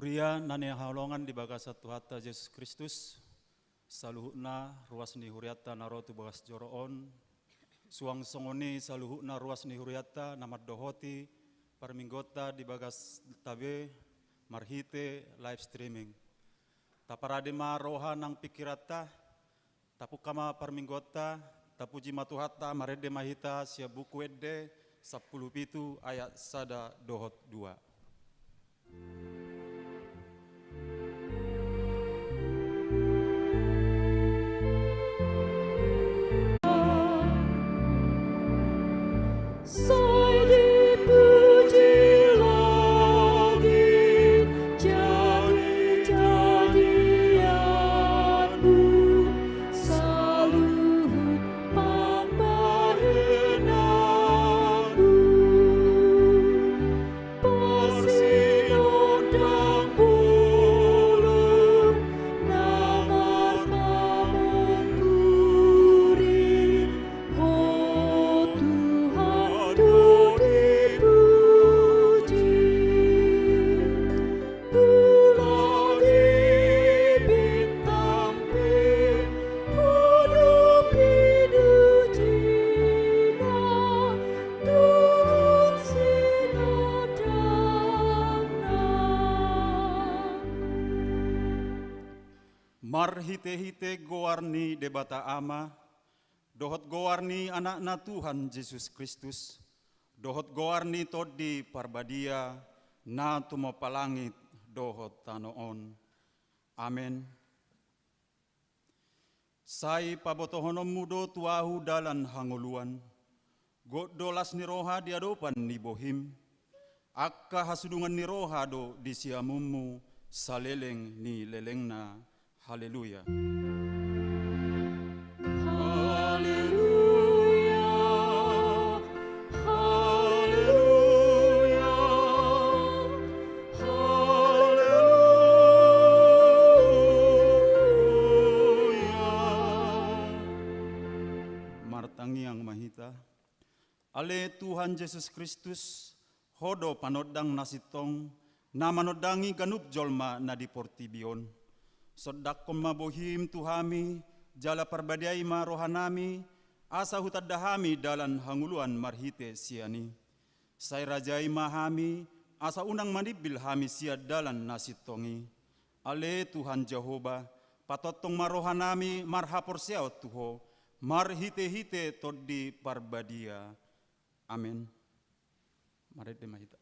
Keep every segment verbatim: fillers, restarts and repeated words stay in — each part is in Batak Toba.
Huria na hinaholongan di bagasan Tuhanta Jesus Kristus, saluhutna ruas ni hurianta na ro tu bagas joro on, suang songon i saluhutna ruas ni hurianta na mandohoti parmingguonta di bagas tabé marhite live streaming. Taparade ma roha nang pingkiranta, tapungka ma parmingguonta, tapuji ma Tuhanta, marende ma hita sian Buku Ende sampulu pitu ayat sada dohot dua. Sai dipuji langit jadi-jadianmu, saluhut pambahenanmu. Parsinondang bolon na marpamungguri, Ho Tuhan do dipuji. Bulan i, bintang pe, Ho do pinujina, dohot sinondangna. Marhite-hite goar ni Debata Ama, dohot goar ni Anakna Tuhan Jesus Kristus, dohot goar ni Tondi Parbadia, na tumompa langit dohot tano on. Amen. Sai pabotohononmu do tu ahu dalan hangoluan, gok do las ni roha di adopan ni bohim, angka hasudungan ni roha do di siamunmu saleleng ni lelengna. Haleluya. Haleluya. Haleluya. Haleluya. Martangiang ma hita. Ale Tuhan Jesus Kristus, Ho do panondang na sintong, na manondangi ganup jolma na di portibi on. Sondanghon ma bohim tu hami, jala parbadiai ma rohanami, asa hutanda hami dalan hangoluan marhite sian i. Sai rajai ma hami, asa unang manimbil hami sian dalan na sintong i. Ale Tuhan Jahowa, patongtong ma rohanami marhaporseaon tu Ho, marhite-hite Tondi Parbadia. Amen. Marende ma hita.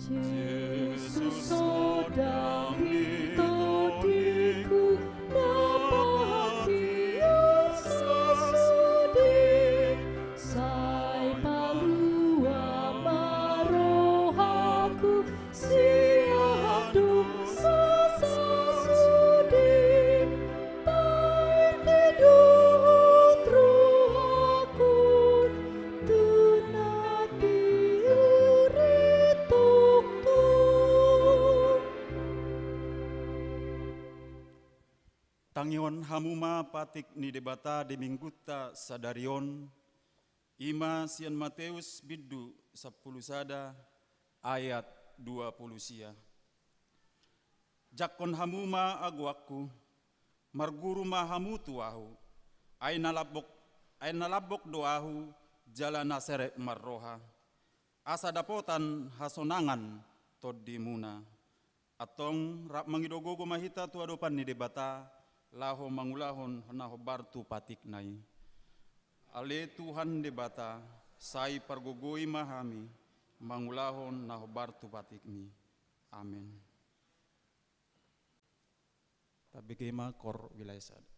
Jesus, sondangi tondiku na patior sasudi, sai palua ma rohaku sian dosa sasudi. Paete dohot rohaku tu na tiur i tongtong. Tangihon hamu ma patik ni Debata di minggunta sadari on, i ma sian Mateus bindu sampulu sada ayat dua pulu sia. Jangkon hamu ma agoangku, marguru ma hamu tu ahu, ai na lambok, ai na lambok do ahu jala na serep marroha, asa dapotan hasonangan tondimuna. Antong rap mangido gogo ma hita tu adopan ni Debata, laho mangulahon na hombar tu patikna i. Ale Tuhan Debata, sai pargogoi ma hami mangulahon na hombar tu patikmi. Amen. Tabege ma kor wilayah sada.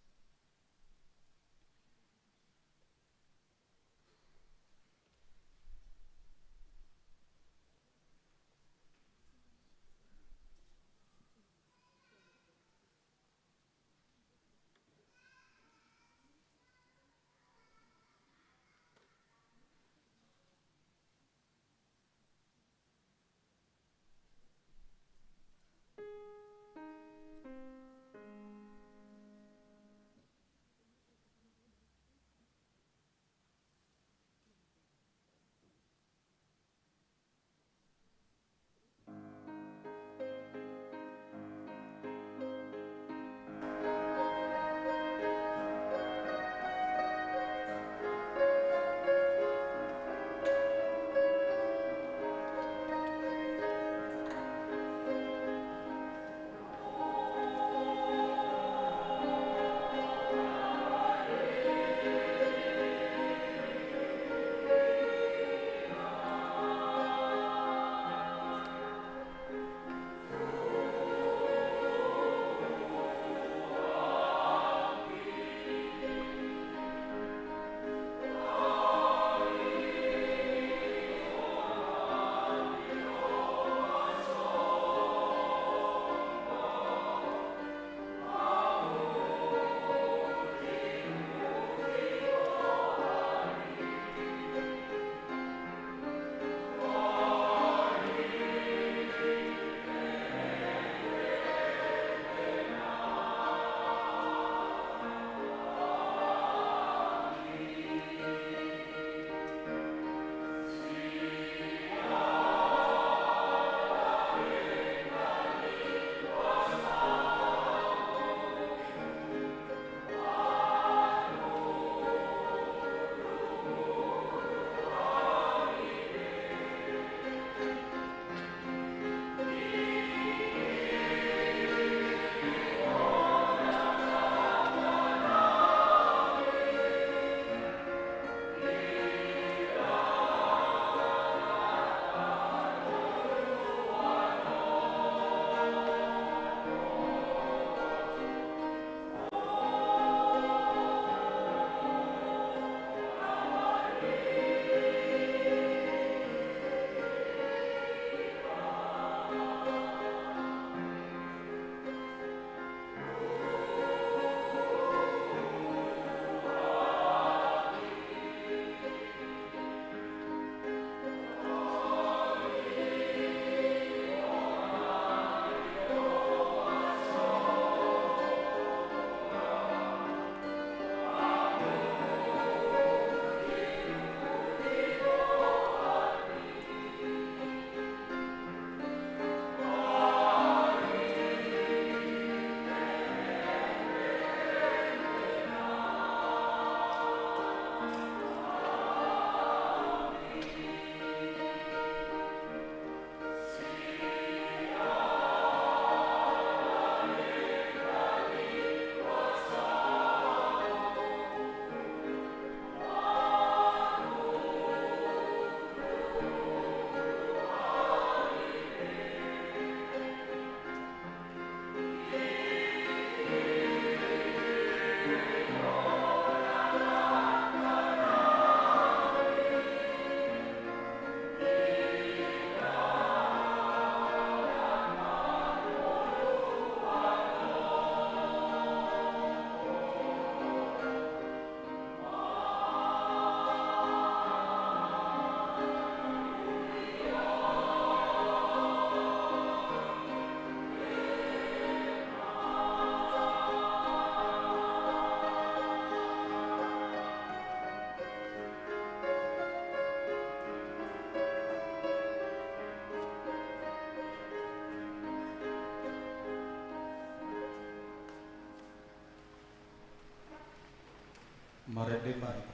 Marende ma hita.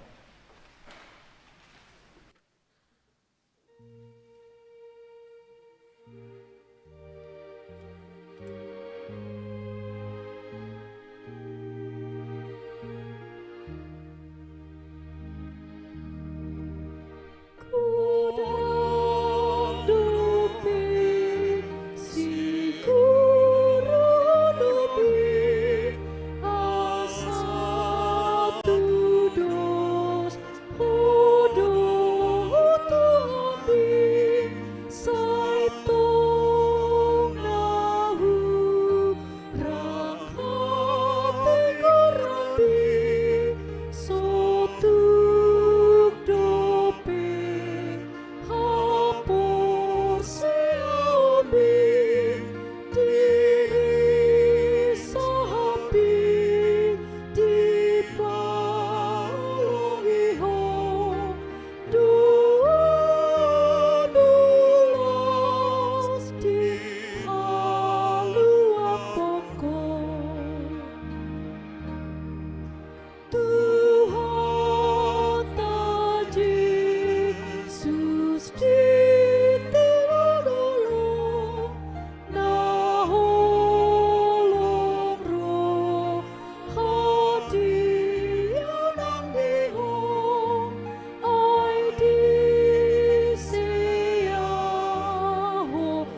Tuhanta Jesus di tengah dolok, na holong roha di anak ni ho, ai di sea ho.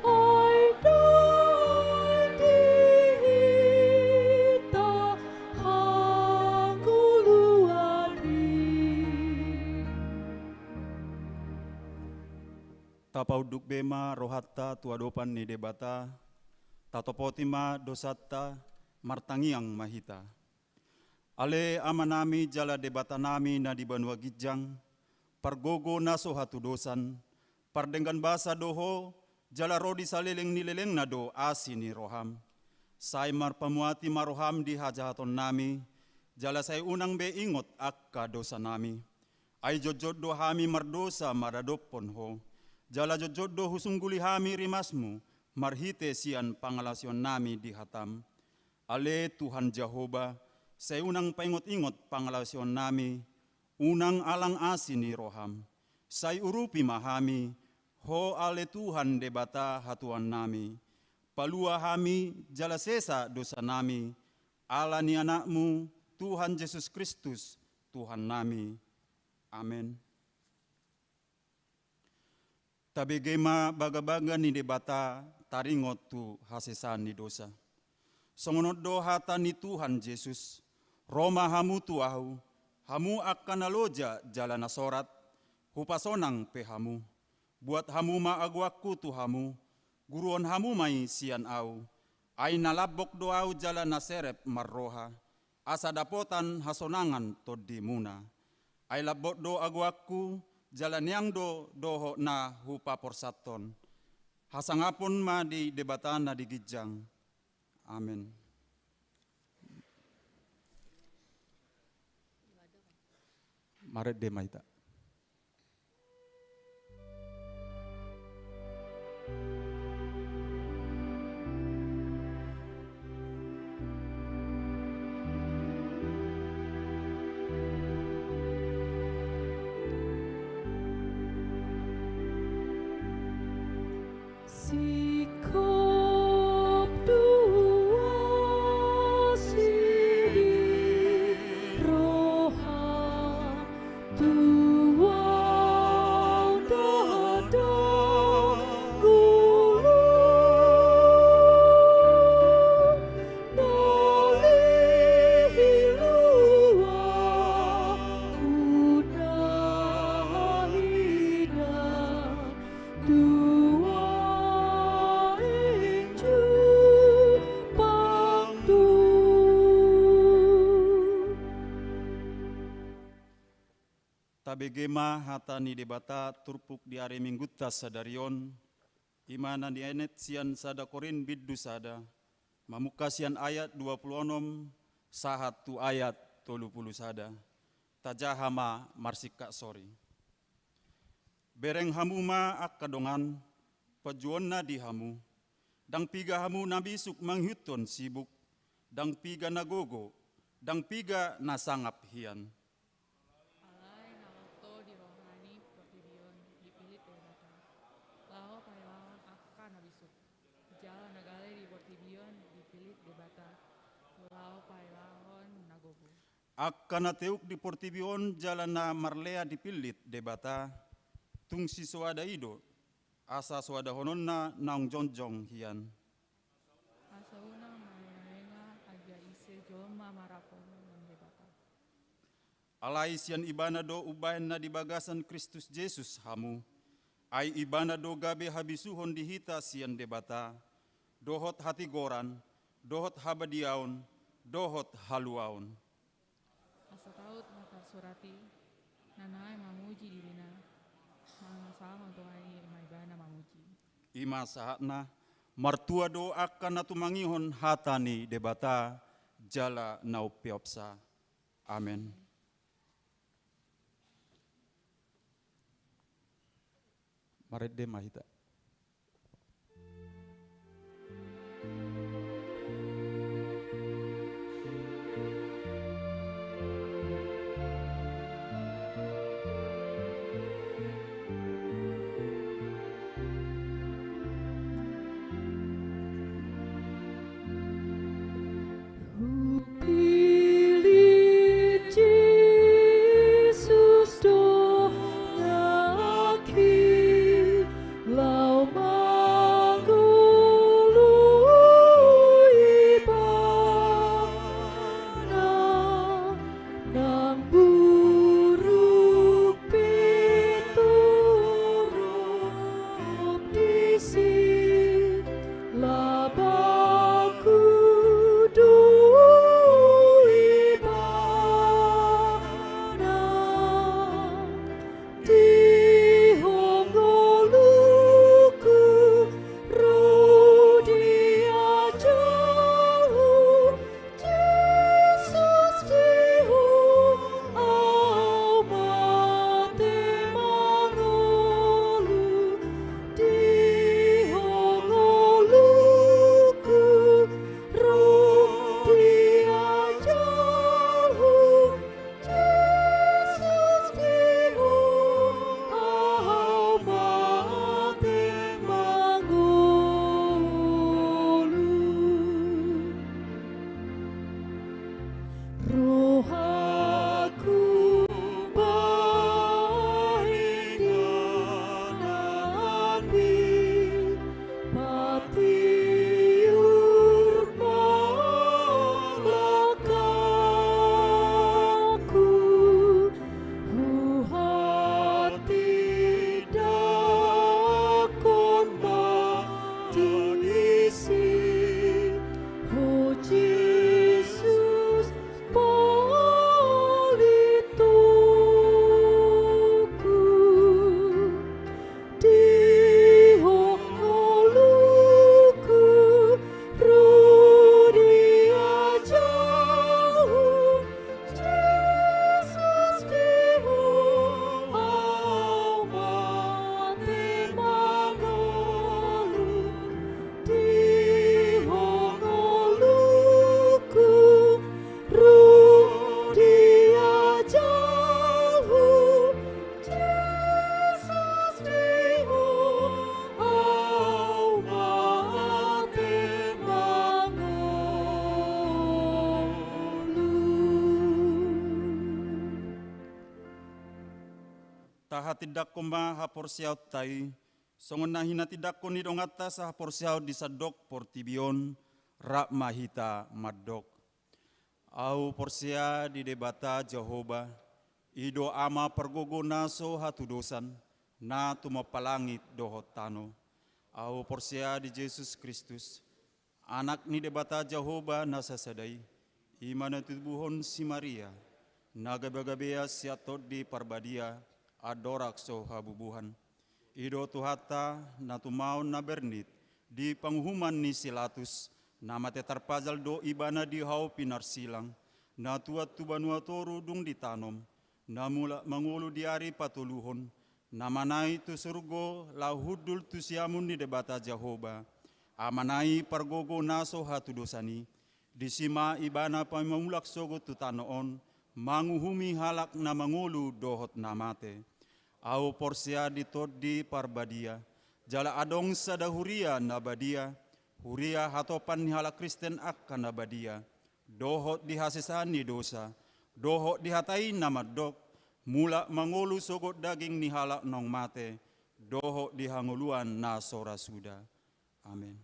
Ai dai di hita hangoluan i. Tapaunduk be ma rohanta tu adopan ni Debata, tatopoti ma dosanta, martangiang ma hita. Ale Amanami jala Debatanami na di banua ginjang, pargogo na so hatudosan, pardenggan basa do Ho, jala ro di saleleng ni lelengna do asi ni roham. Sai marpamuati ma roham di hajahatonnami, jala sai unang be ingot angka dosanami. Ai jotjot do hami mardosa maradophon Ho, jala jotjot do husungguli hami rimasmu marhite sian pangalaosionnami di hatam. Ale Tuhan Jahowa, sai unang paingot-ingot pangalaosionnami, unang alang asi ni roham. Sai urupi ma hami, Ho ale Tuhan Debata hatuaonnami. Palua hami jala sesa dosanami, ala ni Anakmu, Tuhan Jesus Kristus, Tuhannami. Amen. Tabege ma bagabaga ni Debata taringot tu hasesaan ni dosa. Songon on do hata ni Tuhan Jesus, ro ma hamu tu Ahu, hamu angka na loja jala na sorat, hupasonang pe hamu. Buat hamu ma agoanku tu hamu, guruhon hamu ma i sian Ahu. Ai na lambok do Ahu jala na serep marroha, asa dapotan hasonangan tondimuna. Ai lambok do agoanku, jala niang do dohot na hupaporsathon. Hasangapon ma di Debata na di ginjang. Amen. Marende ma hita. Singkop dua sidi roha tu ahu ndada ngolu na lihilua unahina. Tua inju pangtu. Tabege ma hata ni Debata turpuk di ari Minggunta sadari on, I ma na nienet sian sada Korint bindu sada, mamungka sian ayat dua pulu onom sahat tu ayat tolu pulu sada. Tajaha ma marsingkat sori. Bereng hamu ma angka dongan, panjouonna di hamu. Ndang piga hamu na bisuk mangihuthon sibuk, ndang piga na gogo, ndang piga na sangap hian. Alai na martua di rohana portibi on dipillit Debata, laho pahelahon angka na bisuk. Jala na gale di portibi on dipillit Debata, laho pahelahon na gogo. Angka na teuk di portibi on jala na marlea dipillit Debata, tung sisoada i do, asa soadahononna naung jongjong hian. Asa unang marlenga-lenga asa ise jolma marapon nang Debata. Alai sian Ibana do umbahen na di bagasan Kristus Jesus hamu. Ai Ibana do gabe habisuhon di hita sian Debata, dohot hatigoran, dohot habadiaon, dohot haluaon. Asa taut ma tarsurat i, na naeng mamuji dirina, mangasahon Tuhan i ma ibana mamuji. I ma sahatna, martua do angka na tumangihon hata ni Debata, jala na umpeopsa. Amen. Marende ma hita. Pillit Jesus donganki, laho mangolu ibana, nang buruk pe torop disi. Labaku do ibana, di ho ngolungku ro di ajalhu. Jesus, di ho au mate mangolu, di ho ngolungku ro di ajalhu. Jesus, di ho au mate mangolu. Rohangku bahen ingananmi, patiur ma langkangku, huhatindangkon ma disi, ho Jesus, Politokku, di ho ngolungku ro di ajalhu. Jesus, di ho au mate mangolu, di ho ngolungku ro di ajalhu. Jesus, di ho au mate mangolu. Tahatindangkon ma haporseaonta i, songon na hinatindangkon ni donganta sahaporseaon di sandok portibi on. Rap ma hita mandok. Ahu porsea di Debata Jahowa, i do Ama pargogo na so hatudosan, na tumompa langit dohot tano. Ahu porsea di Jesus Kristus, Anak ni Debata Jahowa na sasada i, i ma na titubuhon si Maria, na gabegabea sian Tondi Parbadia, andorang so habubuhan. I do Tuhanta, na tumaon na bernit, di panguhuman ni si Latus, na mate tarpajal do ibana di hau pinarsilang, na tuat tu banua toru dung ditanom, na mulak mangolu di ari patoluhon, na manait tu surgo laho hundul tu siamun ni Debata Jahowa, Amana i pargogo na so hatudosan i, disi ma ibana paima mulak sogot tu tano on, manguhumi halak na mangolu dohot na mate. Ahu porsea di Tondi Parbadia, jala adong sada huria na badia, huria hatopan ni halak Kristen angka na badia, dohot di hasesaan ni dosa, dohot di hata i na mandok, mulak mangolu sogot daging ni halak naung mate, dohot di hangoluan na so ra suda. Amen.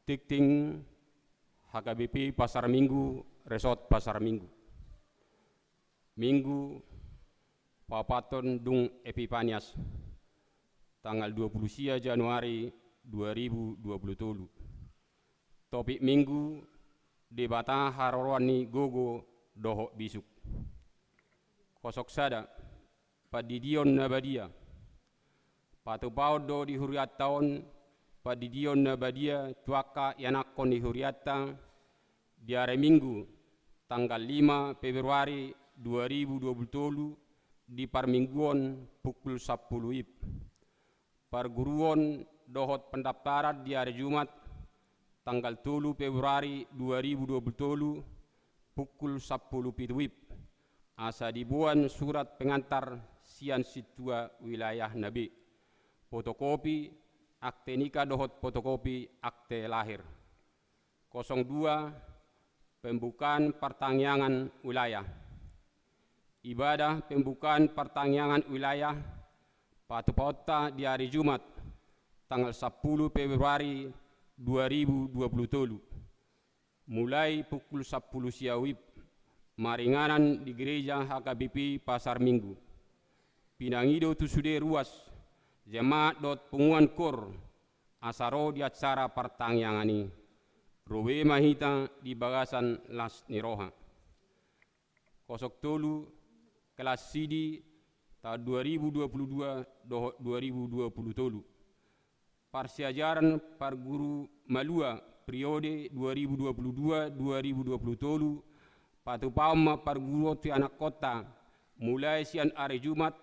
Tingting H K B P Pasar Minggu, Resort Pasar Minggu. Minggu, paopathon dung Epipanias, tanggal dua pulu sia Januari dua ribu dua pulu tolu. Topik Minggu, Debata haroroan ni gogo dohot bisuk. Kosok sada, pandidion na badia. Patupaon do di hurianta on, pandidion na badia tu angka ianakhon ni hurianta, di ari Minggu, tanggal lima Februari dua ribu dua pulu tolu, di parmingguon pukul sampulu wib. Parguruon dohot pendaftaran di ari Jumat, tanggal tolu Februari dua ribu dua pulu tolu, pukul sampulu pitu wib. Asa diboan surat pengantar sian sintua wilayahna be. Fotokopi, akte nikah dohot fotokopi akte lahir. Kosong dua, pembukaan partangiangan wilayah. Ibadah pembukaan partangiangan wilayah patupaonta di ari Jumat, tanggal sampulu Februari dua ribu dua pulu tolu. Mulai pukul sampulu sia wib, maringanan di Gereja H K B P Pasar Minggu. Pinangido tu sude ruas, jemaat dohot punguan kor, asa ro di acara partangiangan i. Ro be ma hita di bagasan las ni roha. Kosok tolu, kelas sidi, taon dua ribu dua pulu dua dohot dua ribu dua pulu tolu. Parsiajaran parguru malua, periode dua ribu dua pulu dua dua ribu dua pulu tolu, patupaon ma parguruon tu ianakhonta, mulai sian ari Jumat,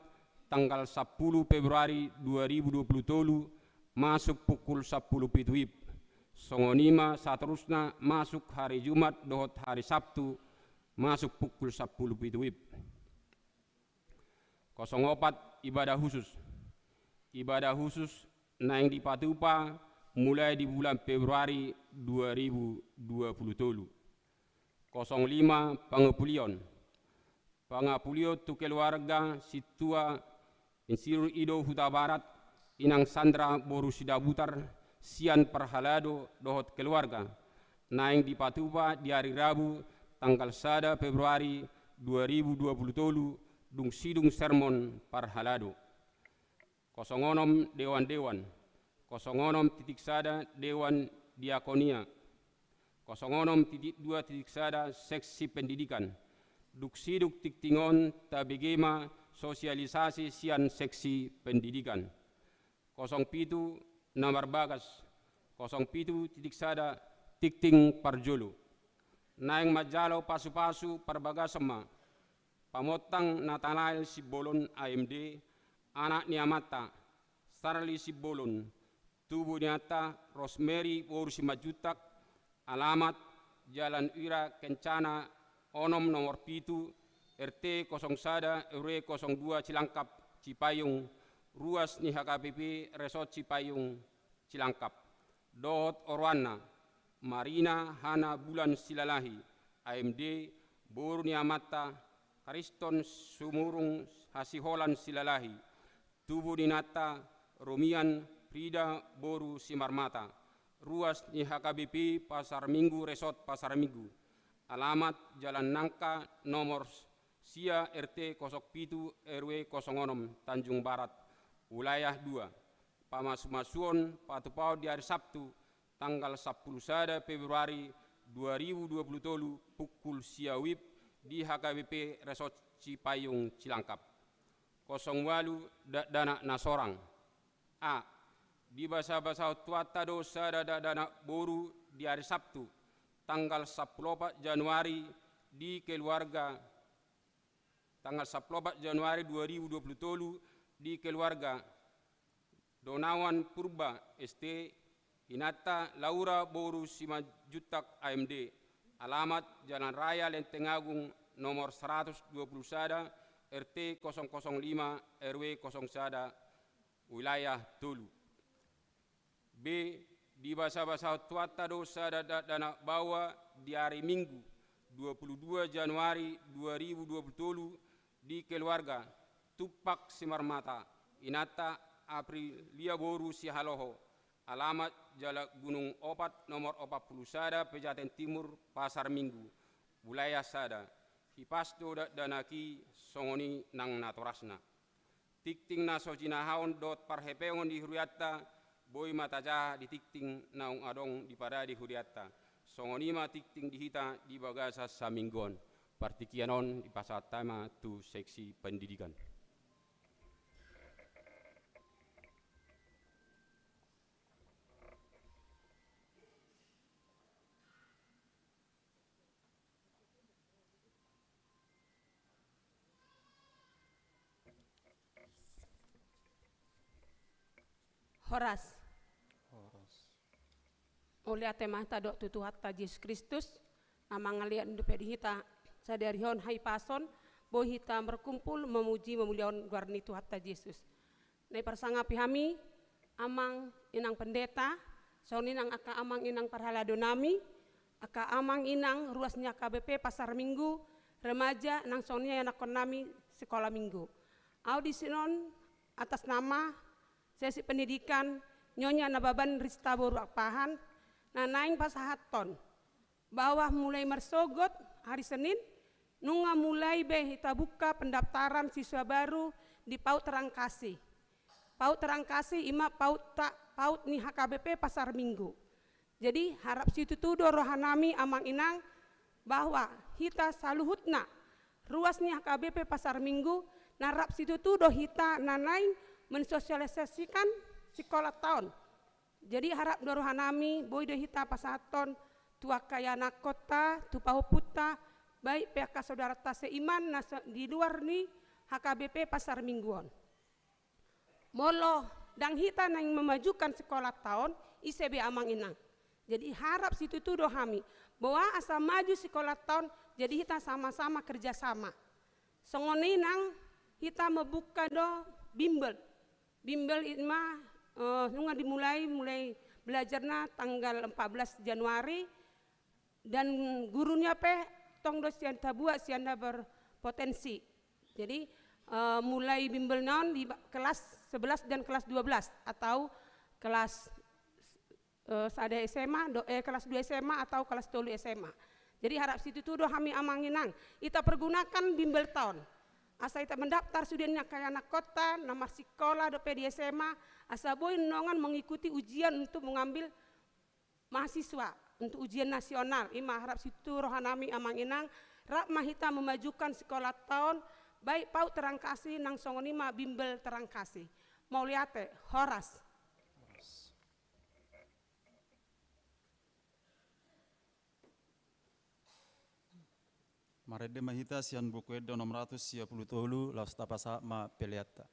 tanggal sampulu Februari dua ribu dua pulu tolu, masuk pukul sampulu pitu wib. Songon i ma saterusna masuk hari Jumat dohot hari Sabtu, masuk pukul sampulu pitu wib. Kosong opat, ibadah khusus. Ibadah khusus naeng dipatupa mulai di bulan Februari dua ribu dua pulu tolu. Kosong lima, pangapulion. Pangapulion tu keluarga sintua Insinyur Ido Hutabarat, Inang Sandra boru Sidabutar, sian parhalado dohot keluarga, naeng dipatupa di ari Rabu, tanggal sada Februari dua ribu dua pulu tolu, dung sidung sermon parhalado. Kosong onom, dewan-dewan. Kosong onom titik sada, dewan diakonia. Kosong onom titik dua titik sada, seksi pendidikan. Dung sidung tingting on tabege ma sosialisasi sian seksi pendidikan. Kosong pitu, na marbagas. Kosong pitu titik sada, tingting parjolo. Naeng manjalo pasu-pasu parbagason ma Pamontang Natanael Simbolon, A M D, anak ni amanta, Sarli Simbolon, tubu ni inanta, Rosemary boru Simanjuntak, alamat, Jalan Wira Kencana onom nomor pitu, R T kosong sada, R W kosong dua Cilangkap, Cipayung, ruas ni H K B P Resort Cipayung, Cilangkap. Dohot oroanna, Marina Hana Bulan Silalahi, A M D, boru ni amanta, Kariston Sumurung Hasiholan Silalahi, tubu ni inanta, Romian Frida boru Simarmata, ruas ni H K B P Pasar Minggu Resort Pasar Minggu, Alamat Jalan Nangka nomor sia, R T kosong pitu, R W kosong onom, Tanjung Barat, wilayah dua. Pamasumasuon patupaon di ari Sabtu, tanggal sampulu sada Februari dua ribu dua pulu tolu, pukul sia WIB di H K B P Resort Cipayung Cilangkap. Kosong ualu, dakdanak na sorang. A. Dibasabasahon Tuhanta do sada dakdanak boru di ari Sabtu, tanggal sampulu opat Januari, di keluarga, tanggal sampulu opat Januari dua ribu dua pulu tolu, di keluarga Donawan Purba, S T, inanta Laura boru Simanjuntak, A M D, alamat Jalan Raya Lenteng Agung nomor seratus dua puluh sada, R T kosong kosong lima, R W kosong sada, wilayah tolu. B. Dibasabasahon Tuhanta do sada dakdanak baoa di ari Minggu, dua puluh dua Januari dua ribu dua puluh tolu, di keluarga Tumpak Simarmata, inanta Aprilia boru Sihaloho, alamat Jalan Gunung Opat nomor opat puluh sada, Pejaten Timur, Pasar Minggu, wilayah sada. Hipas do dakdanak i, songon i nang natorasna. Tingting na so jinahahon dohot parhepeon di hurianta, boi ma tajaha di tingting naung adong di parade hurianta. Songon i ma tingting di hita di bagasan saminggu on. Partingkian on dipasahat hami ma tu seksi pendidikan. Horas. Horas. Mauliate ma hita dohot tu Tuhanta Jesus Kristus, na mangalean dope di hita sadari on hahipason, boi hita markumpul mamuji mamulihon goar ni Tuhanta Jesus. Na diparsangapi hami, Amang Inang Pendeta, songon i nang angka Amang Inang parhalado nami, angka Amang Inang ruas ni H K B P Pasar Minggu, remaja, nang songon i anakkon nami sikola Minggu. Ahu dison atas nama seksi pendidikan Nyonya Nababan Rista boru Akpahan, na naeng pasahathon bahwa mulai marsogot hari Senin, nunga mulai be hita buka pendaftaran siswa baru di PAUD Terang Kasih. PAUD Terang Kasih i ma PAUD ta, PAUD ni H K B P Pasar Minggu. Jadi, harap situtu do roha nami Amang Inang, bahwa hita saluhutna ruas ni H K B P Pasar Minggu, na rap situtu do hita na naeng mensosialisasikan sikolanta on. Jadi, harap do roha nami, boi do hita pasahathon tu angka ianakhonta, tu pahompunta, baik pe angka saudaranta seiman na se-, di luar ni H K B P Pasar Minggu on. Molo ndang hita naeng memajukan sikolanta on, ise be Amang Inang. Jadi, harap situtu do hami, boha asa maju sikolanta on, jadi hita sama-sama kerja sama. Songon i nang hita membuka do bimbel. Bimbel i ma, eh, nunga dimulai, mulai belajarna tanggal empat belas Januari, dan gurunya pe tong do sian tabuat, sian na berpotensi. Jadi, eh, mulai bimbelna on di ba-, kelas sebelas dan kelas dua belas, atau kelas, eh, sada S M A, do-, eh, kelas dua S M A atau kelas tolu S M A. Jadi, harap situtu do hami Amang Inang, hita pergunakan bimbelta on. Asa hita mendaftar sude ni angka ianakhonta na marsikola dope di S M A, asa boi nongan mengikuti ujian untuk mengambil mahasiswa untuk ujian nasional. I ma harap situtu roha nami Amang Inang, rap ma hita memajukan sikolanta on, baik PAUD Terang Kasih nang songon i ma bimbel Terang Kasih. Mauliate, horas. Marende ma hita sian Buku Ende onom ratus sia pulu tolu, laos tapasahat ma peleanta.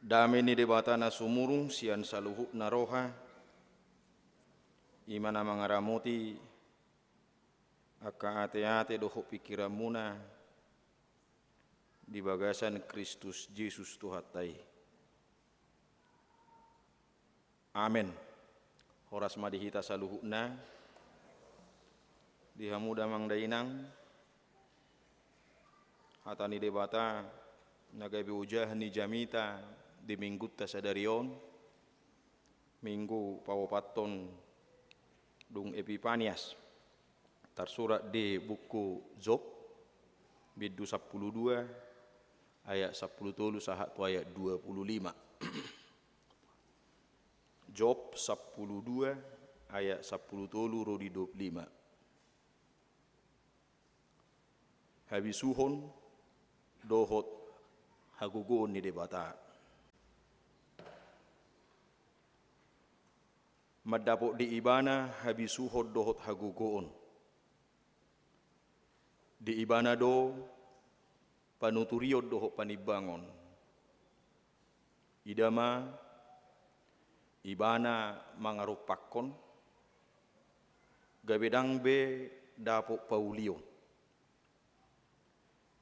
Dame ni Debata na sumurung sian saluhutna roha, i ma na mangaramoti angka ateate dohot pingkiranmuna di bagasan Kristus Jesus Tuhanta i. Amen. Horas ma di hita saluhutna, di hamu damang dainang, hata ni Debata na gabe ojahan ni jamita di minggunta sadari on, minggu paopathon dung Epipanias, tarsurat di buku Job, bindu sampulu dua, ayat sampulu tolu sahat tu ayat dua pulu lima. Job sampulu dua ayat sampulu tolu ro di dua pulu lima. Habisuhon dohot hagogoon ni Debata. Mandapot di Ibana habisuhon dohot hagogoon. Di Ibana do panuturion dohot panimbangon. Ida ma, Ibana mangarumpakkon, gabe ndang be dapot paulion.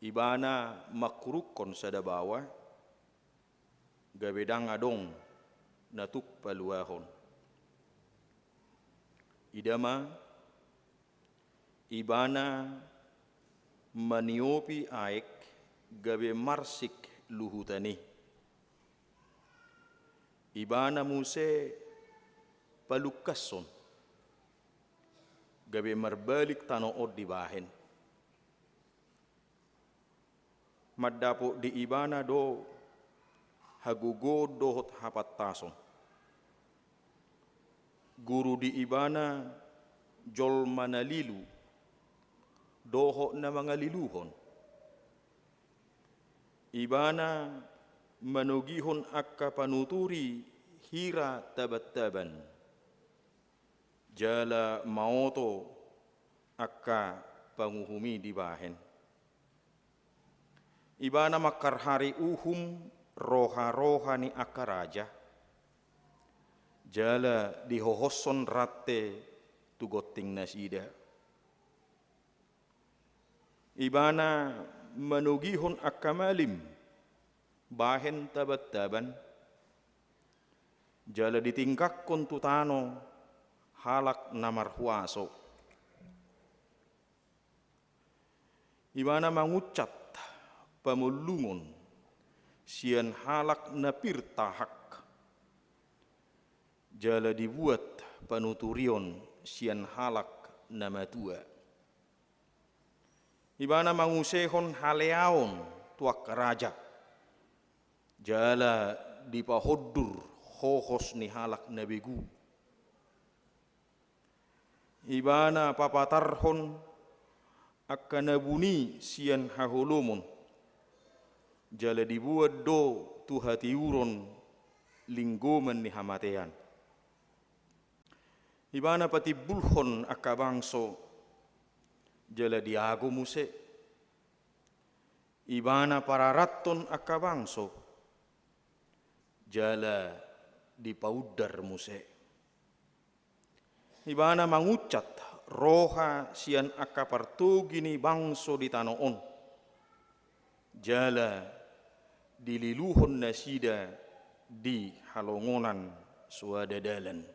Ibana mangkurukkon sada baoa, gabe ndang adong na tuk paluahon. Ida ma, Ibana maniopi aek gabe marsik luhutan i. Ibana muse palungkashon gabe marbalik tano on dibahen. Mandapot di Ibana do hagogoon dohot hapantason. Guru di Ibana jolma na lilu dohot na mangaliluhon. Ibana manogihon angka panuturi hira tabantaban, jala maoto angka panguhum i dibahen. Ibana mangkarhari uhum roharoha ni angka raja, jala dihohoshon rante tu gonting nasida. Ibana manogihon angka malim bahen tabantaban, jala ditinggakkon tu tano halak na marhuaso. Ibana mangunsat pamollungon sian halak na pir tahak, jala dibuat panuturion sian halak na matua. Ibana mangusehon haleaon tu angka raja, jala dipahondur hohos ni halak na begu. Ibana papatarhon angka na buni sian haholomon, jala diboan do tu hatiuron linggoman ni hamatean. Ibana patimbulhon angka bangso, jala diago muse. Ibana pararathon angka bangso, jala dipaundar muse. Ibana mangunsat roha sian angka partogi ni bangso di tano on, jala dililuhon nasida di halongonan soada dalan.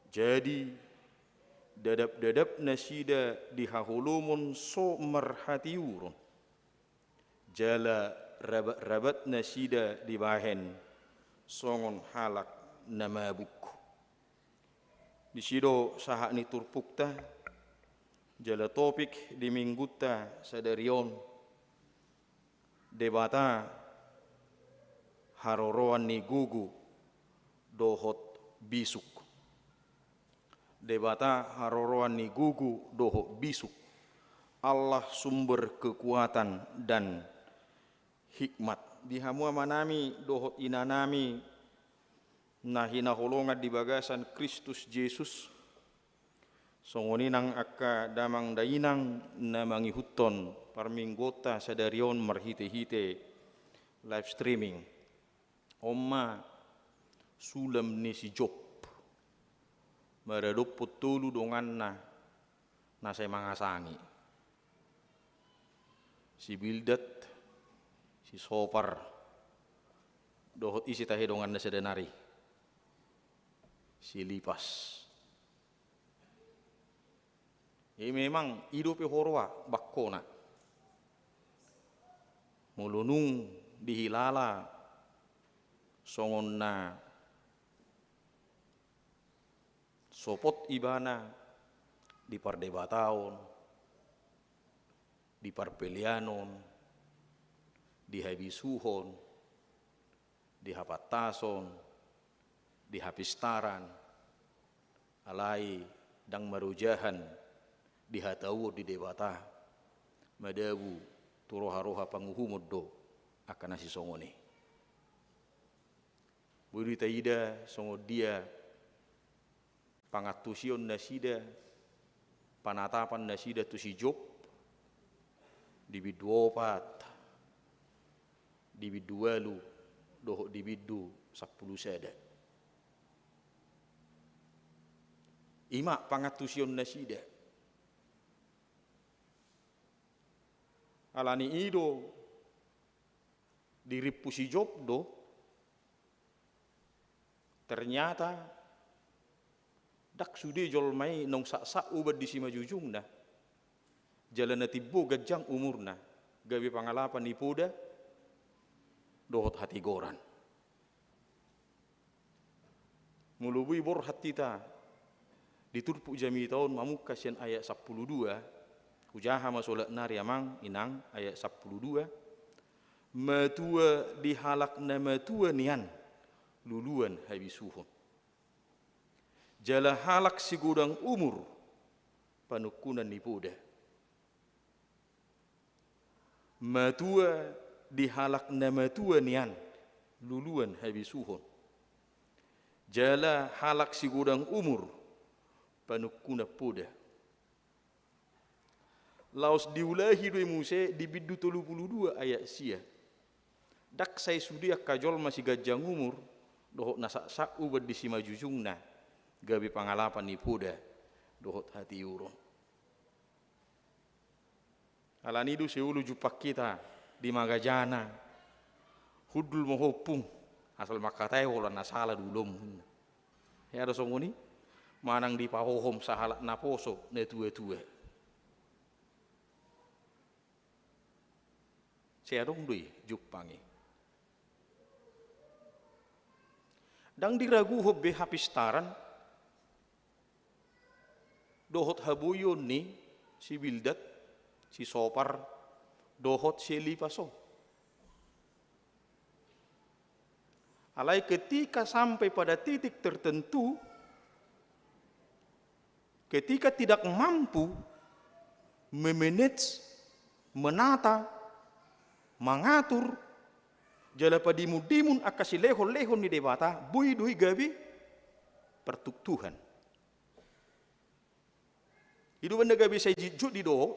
Jadi, dadapdadap nasida di haholomon so marhatiuron, jala rabatrabat nasida dibahen songon halak na mabuk. Disi do sahat ni turpukta, jala topik di minggunta sadari on, Debata haroroan ni gogo dohot bisuk. Debata haroroan ni gogo dohot bisuk. Allah sumber kekuatan dan hikmat. Di hamu amanami dohot inanami na hinaholongan di bagasan Kristus Jesus, songon i nang angka damang dainang na mangihuthon parmingguonta sadari on marhitehite live streaming. On ma sulam ni si Job maradophon tolu donganna na sai mangasangi. Si Bildad, si Sopar, dohot ise tahe donganna sada nari? Si Elipas. Jadi memang i dope huroha bangkona. Molo nunga dihilala songon na sopot ibana di pardebataon, di parpeleanon, di habisuhon, di hapantason, di hapistaran, alai ndang marojahan dihatauhon di Debata, madabu tu roha-roha panguhumon do angka na sisongon i. Boi do taida songon dia pangantusion nasida, panatapan nasida tu si Job, di bindu opat, di bindu ualu, dohot di bindu sampulu sada. I ma pangantusion nasida. Alani i do dirimpu si Job do, ternyata ndang sude jolma i naung saksak uban di simanjujungna, jala na timbo ganjang umurna, gabe pangalapan ni poda dohot hatigoran. Molo boi borhat hita di turpuk jamita on mamungka sian ayat sampulu dua, hujaha ma solat nari amang inang, ayat sampulu dua. Matua di halak na matua nian luluan habisuhon. Jala halak sigodang umur panungkunan ni poda. Matua di halak na matua nian luluan habisuhon. Jala halak sigodang umur panungkunan poda. Laos diulahi do i muse di bindu tolu pulu dua ayat sia. Ndang sai sude angka jolma siganjang umur dohot na saksak uban di simanjujungna gabe pangalapan ni poda dohot hatiuron. Alani i do seulu jumpang hita di magajana. Hundul ma ho ompung, asal mangkatai holan na sala do ulaonmu. Hea do songon i, manang dipahohom sahalak naposo na tua-tua. Sai adong do i jumpang i. Ndang diraguhon be hapistaran dohot haboion ni si Bildad, si Sopar, dohot si Elipas on. Alai ketika sampai pada titik tertentu, ketika tidak mampu memanage, menata, mangatur, jala padimun-dimun angka silehon-lehon ni Debata, boi do i gabe partuktuhan. I do umbahen na gabe sai jotjot i do,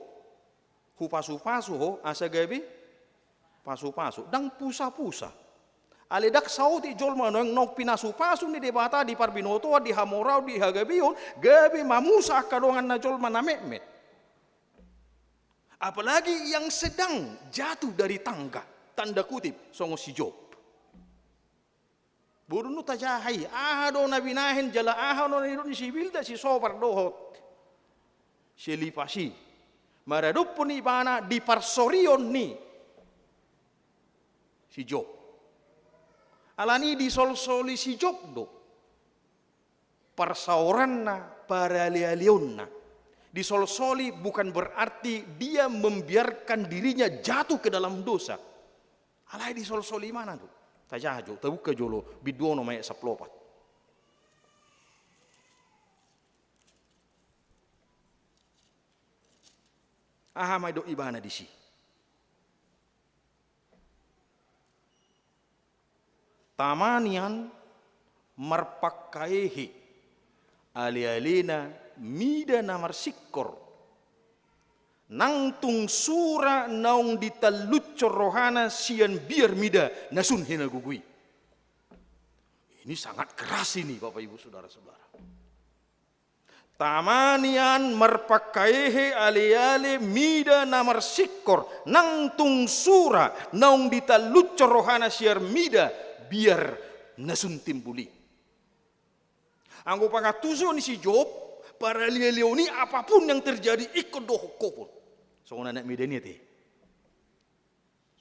hupasu-pasu ho, asa gabe pasu-pasu. Ndang pusa-pusa. Alai ndang saotik jolma naung, naung pinasu-pasu ni Debata di parbinotoan, di hamoraon, di hagabeon, gabe mamusa angka donganna jolma na metmet. Apalagi yang sedang jatuh dari tangga, tanda kutip, songon si Job. Boru nu tajaha i, aha do na binahen jala aha do na nidok ni si Bildad, si Sopar dohot si Elipas i maradophon ibana di parsorion ni si Job. Alani i disolsoli si Job do parsaoranna, paralealeonna. Disolsoli bukan berarti dia membiarkan dirinya jatuh ke dalam dosa. Alai disolsoli ibana do. Tajaha jo, tabuka jolo bindu onom ayat sampulu opat. Aha ma didok ibana disi? Tama nian marpangkahehe, alealena mida na marsingkor. Nang tung sura naung ditalluthon rohana sian biar mida na sun hinagogo i. Ini sangat keras ini, Bapak Ibu Saudara-saudara. Tama nian marpangkahehe aleale mida na marsingkor, nang tung sura naung ditalluthon rohana sian mida, biar na sun timbul i. Anggo pangantusion ni si Job, paralealeon i apapun yang terjadi ingkon dohononhon. Songon anak mida i ate.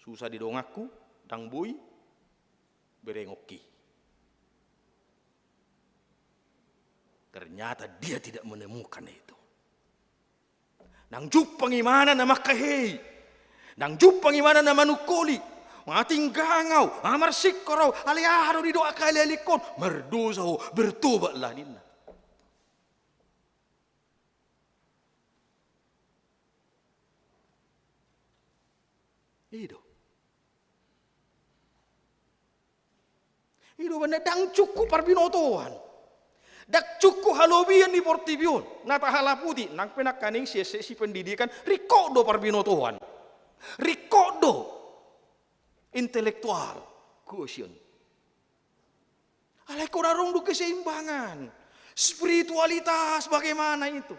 Susah di donganku, ndang boi berengokki. Ternyata dia tidak menemukan itu. Ndang jumpang imana na mangkahehei. Ndang jumpang imana na manungkoli. Nga tinggang au, nga marsingkor au, alai aha do didok angka aleale ingkon? Mardosa ho, bertobatlah ninna. I do. I do umbahen na ndang cukup parbinotoan. Ndang cukup halobian ni portibi on. Na tahalaputi, nang pe nangkaning sian sisi pendidikan, ringkot do parbinotoan. Ringkot do intelektual quotient. Alai ingkon adong do keseimbangan. Spiritualitas bagaimana itu?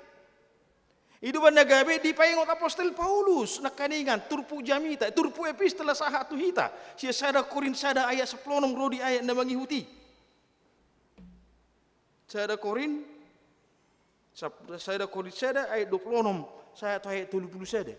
I do umbahen na gabe dipaingot apostel Paulus nangkaningan, turpuk jamita, turpuk epistola sahat tu hita. Sian sada Korint sada ayat sampulu onom ro di ayat na mangihut i. Sada Korint, sap-, sada Korint sada ayat dua pulu onom sahat tu ayat tolu pulu sada.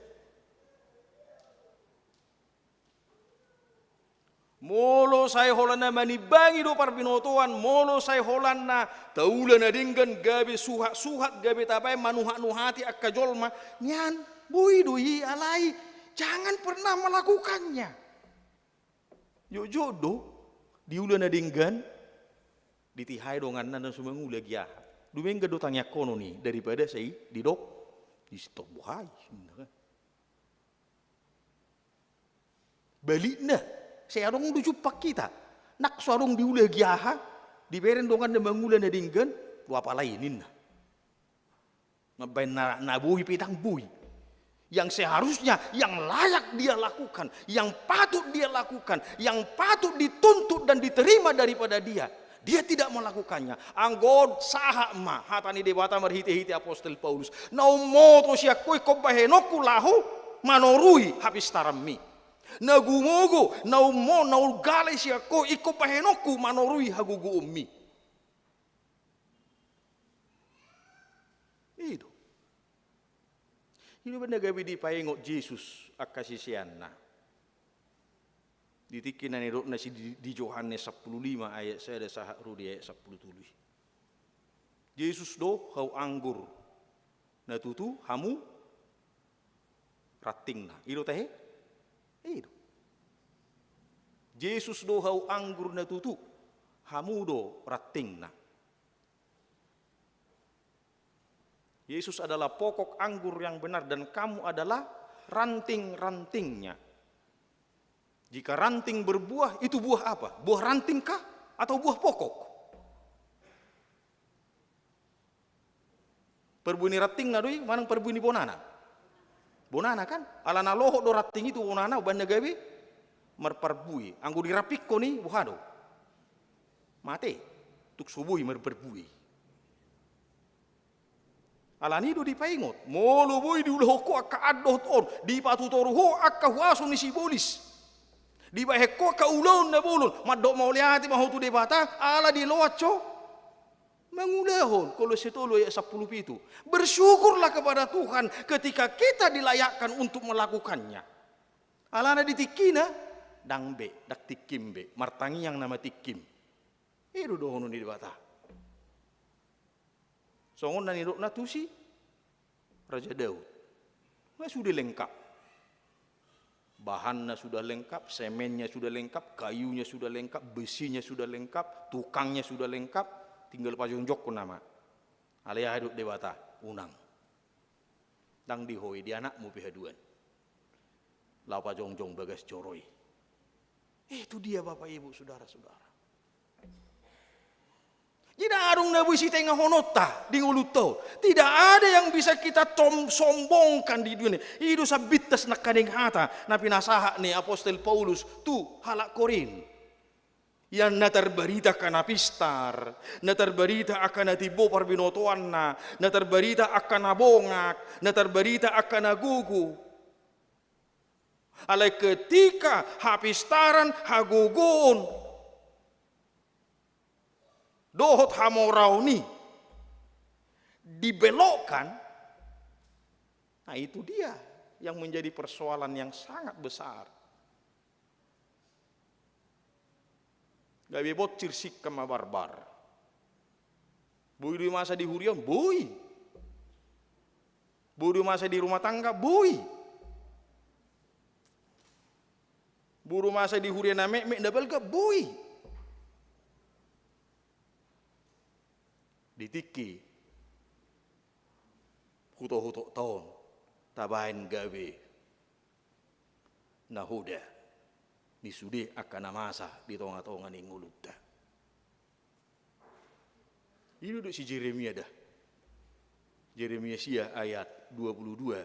Molo sai holan na manimbangi do parbinotoan, molo sai holan na taula na denggan gabe suhat-suhat, gabe tabaen manuhat-nuhati angka jolma, nian, boi do i alai, jangan pernah melakukannya. Jotjot do, di ula na denggan, ditihai donganna na so mangula gia. Dumenggan do tangiangkonon i, daripada sai didok, di stop buhai. Balikna, sai adong do jumpang hita. Nang so adong di ula gia, dibereng donganna mangula na denggan, do apalai ninna. Mambaen na, na boi pe ndang boi. Yang seharusnya, yang layak dia lakukan, yang patut dia lakukan, yang patut dituntut dan diterima daripada dia, dia tidak melakukannya. Anggo sahat ma hata ni Debata marhite-hite apostel Paulus, na ummoto sian ho ingkon bahenonku laho manorui hapistaranmi. Na gumogo, na ummoto, na unggalai sian ho ingkon bahenonku manorui hagogoonmi. I do. I do umbahen na gabe dipaingot Jesus angka siseanna. Di tingki na nidokna si di, di Johannes sampulu lima ayat sada sahat ro di ayat sampulu tolu i. Jesus do hau anggur na tutu, hamu rantingna. I do tahe? I do. Jesus do hau anggur na tutu, hamu do rantingna. Yesus adalah pokok anggur yang benar dan kamu adalah ranting-rantingnya. Jika ranting berbuah, itu buah apa? Buah ranting kah atau buah pokok? Parbue ni rantingna do i manang parbue ni bonana? Bonana kan? Alana lohot do ranting i tu bonana umbahen na gabe marparbue. Anggo dirapingkon i boha do? Mate. Tung so boi marparbue. Alani do dipaingot, molo boi diulahon ho angka andor on, dipatutoru ho angka huaso ni sibolis, dibahen ho angka ulaon na bolon, mandok mauliate ma ho tu Debata, ala diloas ho mangulahon, Kolose tolu ayat sampulu pitu. Bersyukurlah kepada Tuhan ketika kita dilayakkan untuk melakukannya. Alana di tingkina, ndang be, ndang tingkim be, martangiang nama tingkim. I do dohonon ni Debata. Songon na nidokna tusi Raja Daud. Nga sude lengkap. Bahanna sudah lengkap, semennya sudah lengkap, kayunya sudah lengkap, besinya sudah lengkap, tukangnya sudah lengkap, tinggal pajongjongkon nama. Alai aha didok Debata, unang. Ndang di ho i, di anakmu pe haduan. Laho pajongjong bagas joro i. Itu dia Bapak Ibu Saudara-saudara. Jadi adong na boi sitengahononta di ngolunta on. Tidak ada yang bisa kita tom-, sombongkan di dunia. I do sambintas nangkaning hata na pinasahat ni apostel Paulus tu halak Korint. Ia na tarbarita angka na pistar, na tarbarita angka na timbo parbinotoanna, na tarbarita angka na bongak, na tarbarita angka na gogo. Alai ketika hapistaran, hagogoon dohot hamoraon i dibelokkan, nah, itu dia yang menjadi persoalan yang sangat besar. Gabe boncir singkam ma barbar. Boi do i masa di huria on? Boi. Boi do i masa di rumah tangga? Boi. Boi do i masa di huria na metmet na balga? Boi. Di tingki hutohutokta on tabaen gabe nahoda ni sude angka na masa di tongatonga ni ngolunta. I do didok si Jeremia da. Jeremia sia ayat dua puluh dua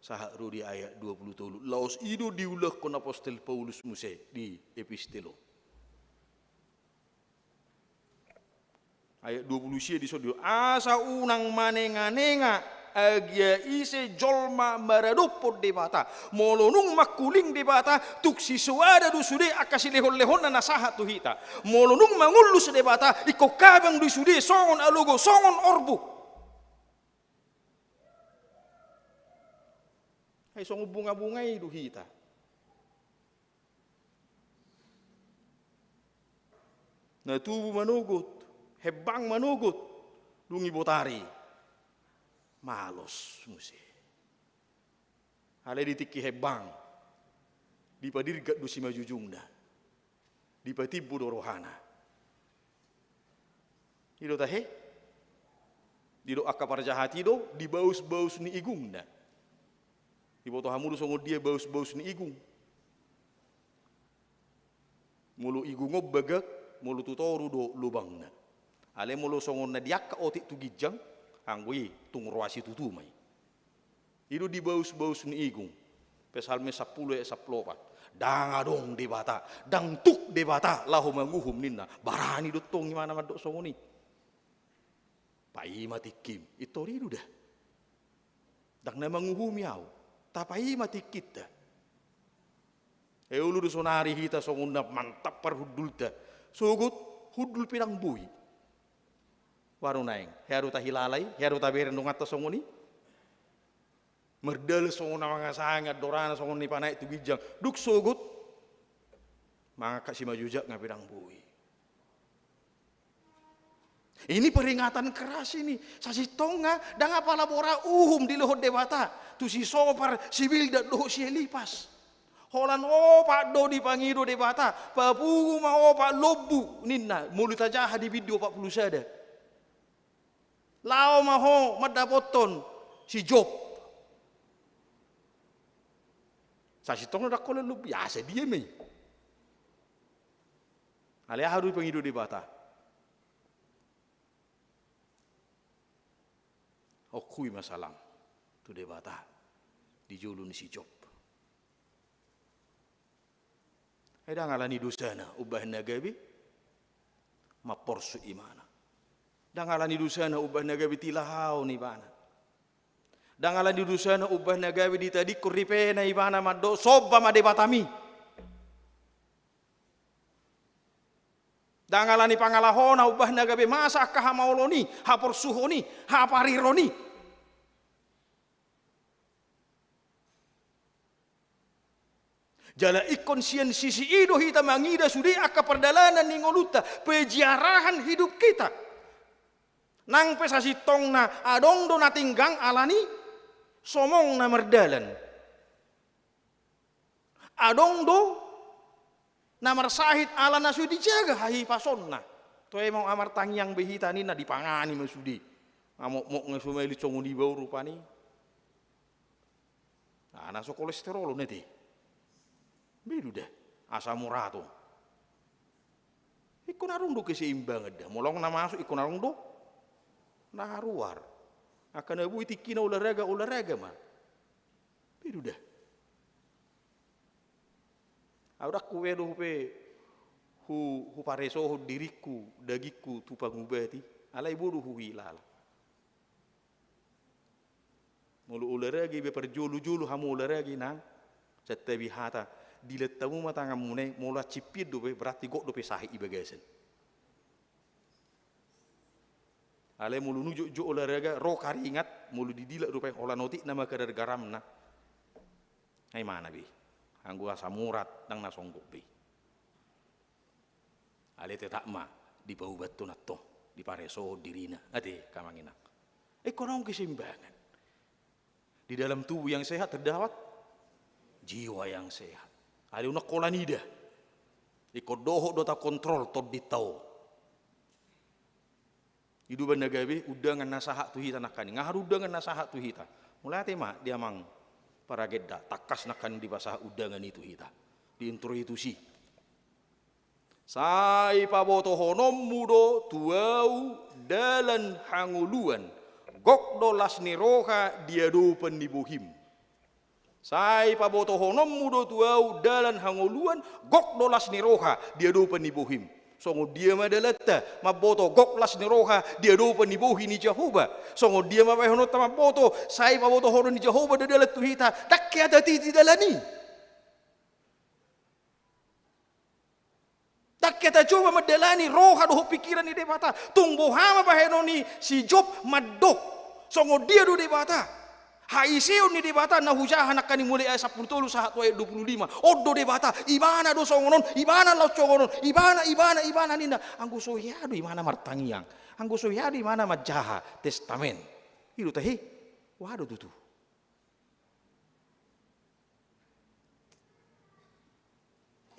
sahat ro di ayat dua puluh tolu. Laos i do diulakhon apostel Paulus muse di epistel on. Ayat dua puluh sia dison didok, asa unang manenganenga agia ise jolma maradophon Debata. Molo nunga mangkuling Debata, tung sisoada do sude angka silehonlehonna na sahat tu hita. Molo nunga mangullus Debata, ingkon habang do i sude songon alogo, songon orbuk. Ai songon bungabunga i do hita. Na tubu manogot, hembang manogot, dung dibotari, malos muse. Alai di tingki hembang, dipadirgak do simanjujungna, dipatimbo do rohana. I do tahe? Didok angka parjahat i do, dibausbaus ni igungna. Diboto hamu do songon dia bausbaus ni igung? Molo igung on bagak, molo tu toru do lubangna. Alai molo songon na di angka otik tu ginjang, anggo i tung roa situtu ma i. I do dibausbaus ni igung. Psalmen sampulu ayat sampulu opat. Ndang adong Debata, ndang tuk Debata laho manguhum ninna. Barani do tong imana mandok songon i. Paima tingkim, i tori do da. Ndang na manguhumi ahu, tapaima tingkinta. E olo do sonari hita songon na mantap parhundulta. Sogot hundul pe ndang boi. Baru naeng, hea do tahilala i, hea do tabereng donganta songon i. Mardalan songon na mangasahani andorana songon na panaek tu ginjang. Dung sogot, mangangkat simanjujak nga pe ndang boi. Ini peringatan keras ini. Sasintongna, ndang apala bora uhum dilehon Debata tu si Sopar, si Bildad dohot si Elipas. Holan opat do dipangido Debata, papungu ma opat lombu ninna, molo tajaha di bindu opat pulu sada. Laho ma ho mandapothon si Job. Sasintongna ndang holan lombu, biasa dia ma i. Alai aha do dipangido Debata? Okkui ma salam tu Debata di jolo ni si Job. Ai ndang ala ni dosana umbahen na gabe mamporsu imana. Ndang ala ni dosana umbahen na gabe tilahaon ibana. Ndang ala ni dosana umbahen na gabe ditadingkon ripena ibana mandok somba ma Debatami. Ndang ala ni pangalahona umbahen na gabe masa angka hamaolon i, haporsuhon i, hapariron i. Jala ingkon sian sisi i do hita mangida sude angka pardalanan ni ngolunta, peziarahan hidup kita. Nang pe sasintongna adong do na tinggang ala ni somongna mardalan. Adong do na marsahit ala na so dijaga hahipasonna. Toe ma martangiang be hita ninna, dipangani ma sude. Amokmok nga so malit songon i baoa rupani. Nah, na so kolesterol on ate. Be do da, asam urat on. Ingkon adong do keseimbangan da. Molo na masuk ingkon adong do na haruar. Angka na boi tingkina olahraga, olahraga ma. Be do da. Au ndang hupe do hupe Hu-, huparesohon diringku, dagingku tu pangubati, alai bodo huhilala. Molo olahraga iba parjolo-jolo hamu olahraga inang, santabi hata, dilat hamu ma tanganmuna i, molo ancimpian dope, berarti gok dope sahit i bagasan. Alai molo nunjukjuk olahraga, ro karingat, molo didilat dope, holan otik nama kadar garamna. Ai mana be? Anggo asam urat, ndang na songgop be. Alai tetap ma dipaubathon antong, diparesohon dirina. Ate, angka amang inang. Ingkon adong keseimbangan. Di dalam tubuh yang sehat terdapat jiwa yang sehat. Alai unang holan i da. Ingkon dohot do takontrol tondinta on. I do umbahen na gabe undangan na sahat tu hita nangkaning. Aha do undangan na sahat tu hita? Mauliate ma di amang paragenda, tangkas nangkaning dipasahat undangan i tu hita. Di introitus i. Sai pabotohononmu do tu ahu dalan hangoluan, gok do las ni roha di adopan ni bohim. Sai pabotohononmu do tu ahu dalan hangoluan, gok do las ni roha di adopan ni bohim. Songon dia ma dalanta mamboto gok las ni roha di adopan ni bohi ni Jahowa? Songon dia ma bahenonta mamboto, sai pabotohonon ni Jahowa do dalan tu hita, ndang hea tatiti dalan i. Ndang hea tacoba mandalani roha dohot pingkiran ni Debata. Tung boha ma bahenon ni si Job mandok, songon dia do Debata? Haiseon ni Debata na hujaha nangkaning mulai ayat sampulu tolu sahat tu ayat dua pulu lima. On do Debata, ibana do songon on, ibana laos songon on, ibana, ibana, ibana ninna. Anggo so hea do imana martangiang, anggo so hea do imana manjaha testamen. I do tahe, boha do tutu?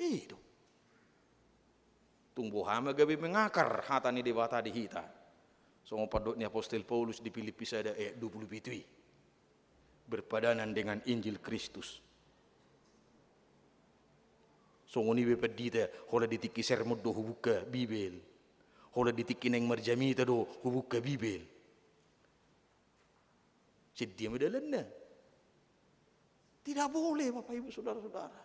I do. Tung boha ma gabe mengakar hata ni Debata di hita? Songon pandok ni apostel Paulus di Pilippi sada ayat dua pulu pitu i. Berpadanan dengan Injil Kristus. Songon i be pandita, holan di tingki sermon do hubuka Bibel. Holan di tingki naeng marjamita do hubuka Bibel. Songon dia ma dalanna? Tidak boleh, Bapak Ibu Saudara-saudara.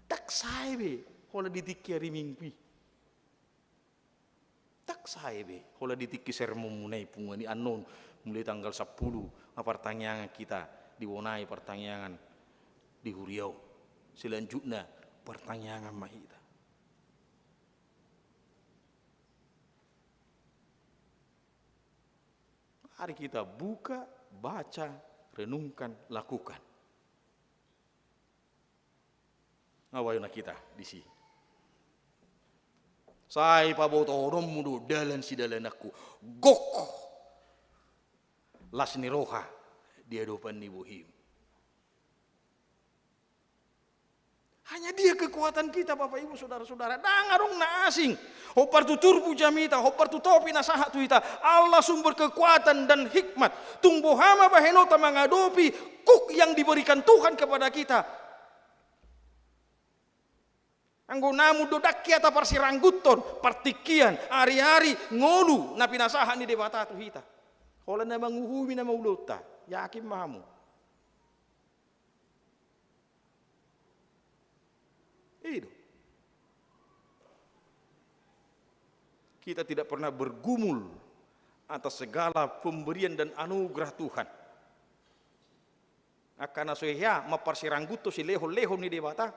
Ndang sae be holan di tingki ari Minggu i. Ndang sae be holan di tingki sermonmuna i punguan i, annon mulai tanggal sampulu ma partangiangan hita, dibonai partangiangan di huria on. Selanjutna partangiangan ma hita. Mari kita buka, baca, renungkan, lakukan. Nga bayo na hita disi. Sai pabotohononmu do dalan sidalananku, gok las ni roha di adopan ni bohim. Hanya Dia kekuatan kita, Bapak Ibu Saudara-saudara. Ndang adong na asing. Hombar tu turpuk jamita, hombar tu topi na sahat tu hita. Allah sumber kekuatan dan hikmat. Tung boha ma bahenonta mangadopi kuk yang diberikan Tuhan kepada kita? Anggo namun do ndang hea taparsirangguthon partingkian, ari-ari, ngolu na pinasahat ni Debata tu hita. Holan na manguhumi nama ulaonta, yakin ma hamu. I do. Kita tidak pernah bergumul atas segala pemberian dan anugerah Tuhan. Angka na so hea mamparsirangguthon silehon-lehon ni Debata.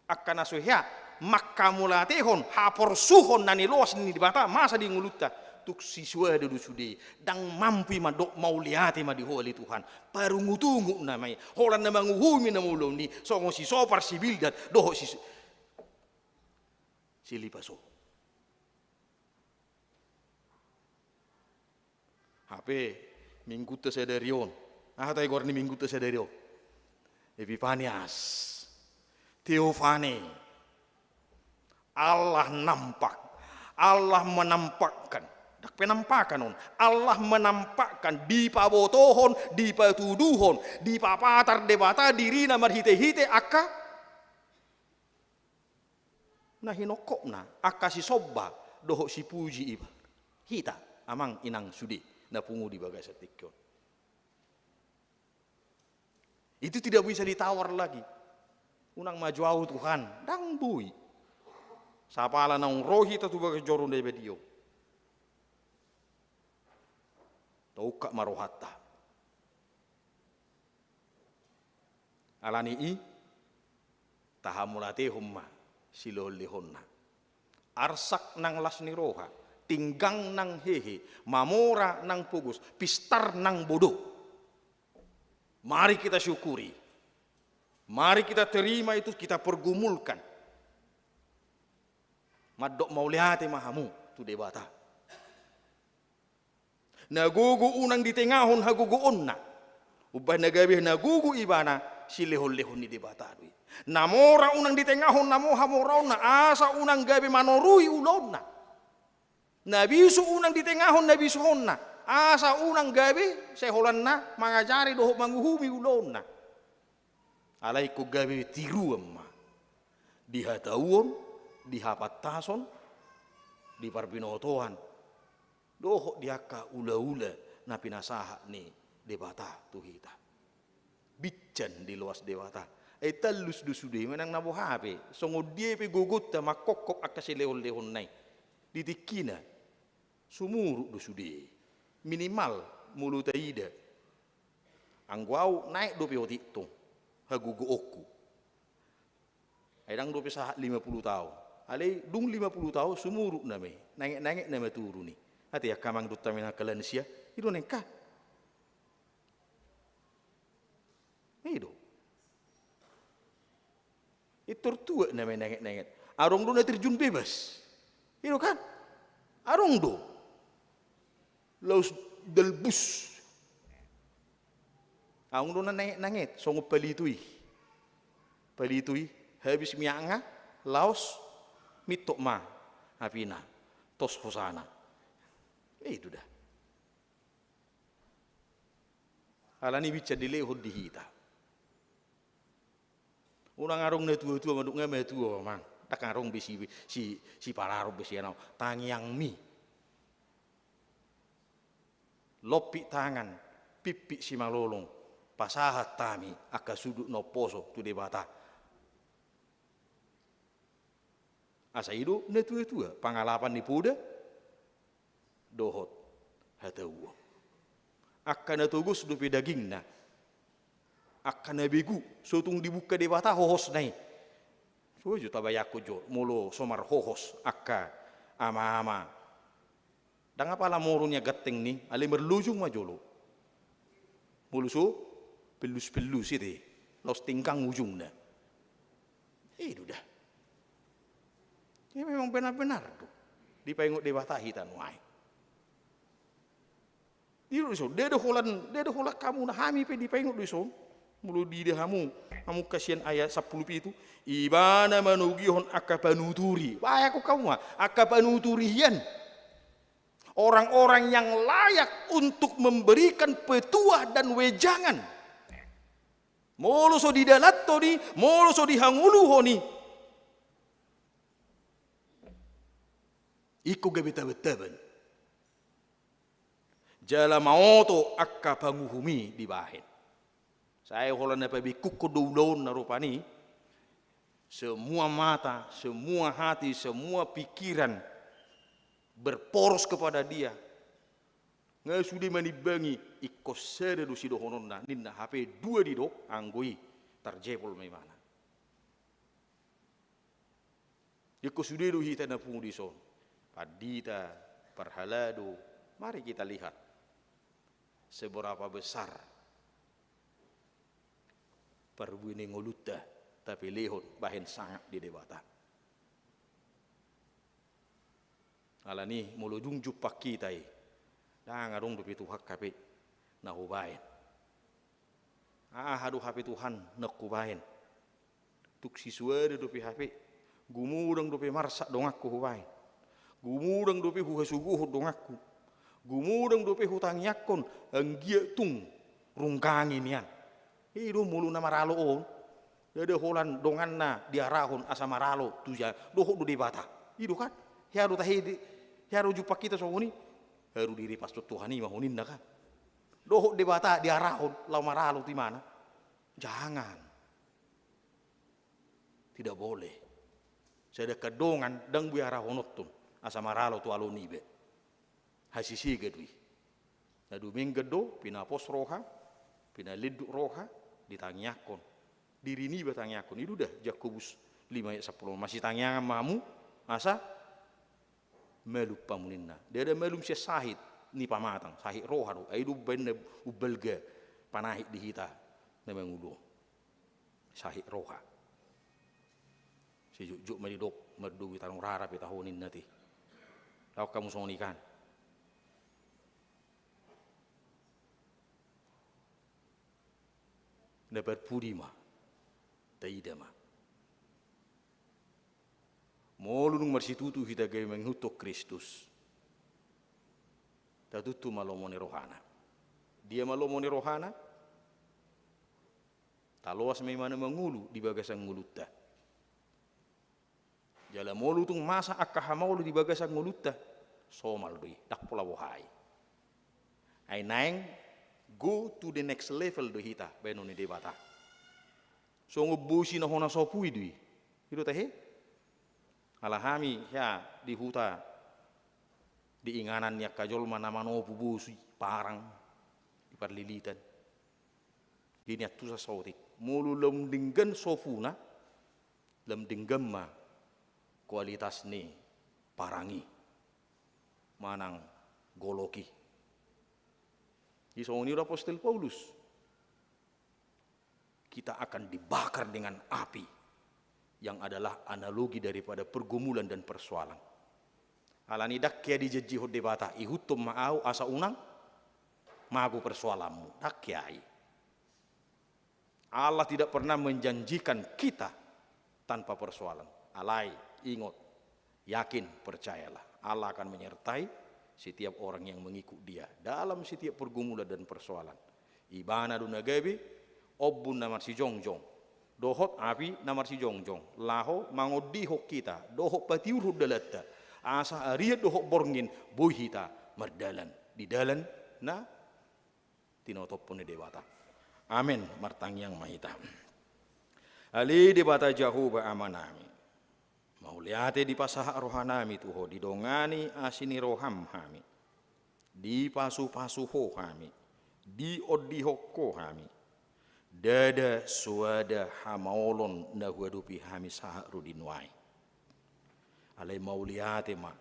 Angka na so hea manghamauliatehon haporsuhon na niloas ni Debata masa di ngolunta. Tung sisuada do sude, ndang mampu i mandok mauliate ma di Ho ale Tuhan. Parungut-ungut nama i, holan na manguhumi nama ulaon i, songon si Sopar, si Bildad dohot si, si Lipas on. Hape minggunta sadari on, aha tahe goar ni minggunta sadari on? Epipanias, Teofane. Allah nampak, Allah menampakkan. Ndang penampakan on. Allah menampakkan, dipabotohon, dipatuduhon, dipapatar Debata dirina marhite-hite angka na hinongkopna, angka sisomba dohot sipuji iba. Hita, amang inang sude na pungu di bagasan tingki on. Itu tidak bisa ditawar lagi. Unang ma jo ahu Tuhan, ndang boi. Sapala naung ro hita tu bagas joro na badia on, taungkap ma rohanta. Ala ni i, tahamauliatehon ma silehonlehonna. Arsak nang las ni roha, tinggang nang hehe, mamora nang pogos, pistar nang bodo. Mari kita syukuri. Mari kita terima itu, kita pergumulkan. Mandok mauliate ma hamu tu Debata. Na gogo unang ditengahon hagogoonna, umbahen na gabe na gogo ibana, silehonlehon ni Debata do i. Na mora unang ditengahon na mo hamoraonna, asa unang gabe manorui ulaonna. Na bisu unang ditengahon na bisuhonna, asa unang gabe sai holan na mangajari dohot manguhumi ulaonna. Alai ingkon gabe tiruan ma di hatauon, di hapantason, di parbinotoan, dohot di angka ulaula na pinasahat ni Debata tu hita. Bincan diloas Debata. Ai tallus do sude, manang na boha pe, songon dia pe gogonta mangkophop angka silehonlehonna i, di tingkina sumurut do sude. Minimal molo taida, anggo au naek dope otik tong hagogoonku. Ai ndang dope sahat lima puluh taon. Alai dung lima puluh taon sumurut nama i, nanget-nanget nama turun i. Ate angka amang dohot inang, angka lansia, i do nangkin. I do. Pintor tuat nama i nanget-nanget. Adong do na terjun bebas. I do kan? Adong do. Laos dalbus. Adong do na nanget-nanget, songon palito i. Palito i, habis minyakna, laos mintop ma apina, tos hosana. I do da. Ala ni i bincan dilehon di hita. Unang adong na tua-tua mandok, nga matua, amang. Ndang adong be si, si, sipalaron be sian au. Tangiangmi. Lompit tangan, pimpit simalolong, pasahat hami angka sundut na umposo tu Debata. Asa i do na tua-tua, pangalapan ni poda dohot hatauon. Angka na togos dope dagingna, angka na begu, so tung dibungka Debata hohosna i. So jo tabayangkon jo, molo so marhohos angka ama-ama. Ndang apala moru nian ganteng ni, alai marlojong ma jolo. Molo so pellus-pellus i te, laos tinggang ujungna. I do da. Ia memang benar-benar do dipaingot Debata hita nuaeng. Didok dison, ndada holan, ndada holan hamu na, hami pe dipaingot do dison. Molo diida hamu, hamu angka sian ayat sampulu pitu, Ibana manogihon angka panuturi. Bayangkon hamu ma, angka panuturi hian. Orang-orang yang layak untuk memberikan petuah dan wejangan. Molo so didalanhon i, molo so dihangoluhon i, ingkon gabe taban-taban. Jala maoto angka panguhum i dibahen. Sai holan na pabingkungkon do ulaonna rupani, semua mata, semua hati, semua pikiran berporos kepada dia. Nga sude manimbangi, ingkon sada do sidohononna, ninna, hape dua didok, anggo i tarjepol ma imana. Ingkon sude do hita na pungu dison. Pandita, parhalado, mari kita lihat seberapa besar parbue ni ngolunta tapelehon bahen sangap di Debata. Ala ni i molo dung jumpang hita i, ndang adong dope Tuhan hape na hubahen. Aha do hape Tuhan na hubahen? Tung sisuada dope hape, gumodang dope marsak donganku hubahen. Gumodang dope huhasogohon donganku. Gumodang dope hutangiangkon, anggiat tung runggangi nian. I do molo na maralo on. Ndada holan donganna diarahon asa maralo tu ja, dohot do Debata. I do kan? Hea do tahe di, hea do jumpang hita songon i. Haru diripashon Tuhan i ma ho ninna kan? Dohot Debata diarahon laho maralo tu imana? Jangan. Tidak boleh. Sada angka dongan ndang boi arahononhon asa maralo tu alo niba. Hasisega do i. Na dumenggan do pinapos roha, pinalendut roha, ditangiangkon. Diri niba tangiangkon. I do da Jakobus lima ayat sampulu, masitangiangan ma hamu asa malum hamu ninna. Ndada malum sian sahit ni pamatang, sahit roha do. Ai do umbahen na umbalga panahit di hita na mangolu on. Sahit roha. Sijotjot ma didok, mardomu i tano rara pe taho ninna te. Laho hamu songon i kan. Na parpudi ma, taida ma. Molo dung marsitutu hita gabe mangihuthon Kristus, tatutu ma lomo ni rohana. Dia ma lomo ni rohana? Taloas ma ibana mangolu di bagasan ngolunta. Jala molo tung masa angka hamaolon di bagasan ngolunta, somal do i, ndang pola boha i. Ai naeng go to the next level do hita bahenon ni Debata. Songon bosi na hona sopu i do i. I do tahe? Ala hami hea di huta, di inganan ni angka jolma na manopu bosi, parang, di parlilitan. Di ni antusan saotik. Molo lam denggan sopuna, lam denggan ma kualitas ni parang i manang golok i. Di songon i do Apostel Paulus. Kita akan dibakar dengan api, yang adalah analogi daripada pergumulan dan persoalan. Alani i ndang hea dijanjihon Debata, ihuthon ma ahu asa unang mago persoalanmu. Ndang hea i. Allah tidak pernah menjanjikan kita tanpa persoalan. Alai, ingot, yakin, percayalah, Allah akan menyertai setiap orang yang mengikut Dia dalam setiap pergumulan dan persoalan. Ibana do na gabe ombun na marsijongjong dohot api na marsijongjong, laho mangondihon hita dohot patiurhon dalanta, asa arian dohot borngin boi hita mardalan di dalan na tinotophon ni Debata. Amen. Martangiang ma hita. Ale Debata Jahowa Amanami, mauliate dipasahat rohanami tu Ho, didongani asi ni roham hami, dipasupasu Ho hami, diondihon Ho hami. Ndada soada hamaolon na huadopi hami sahat ro di nuaeng. Alai mauliate ma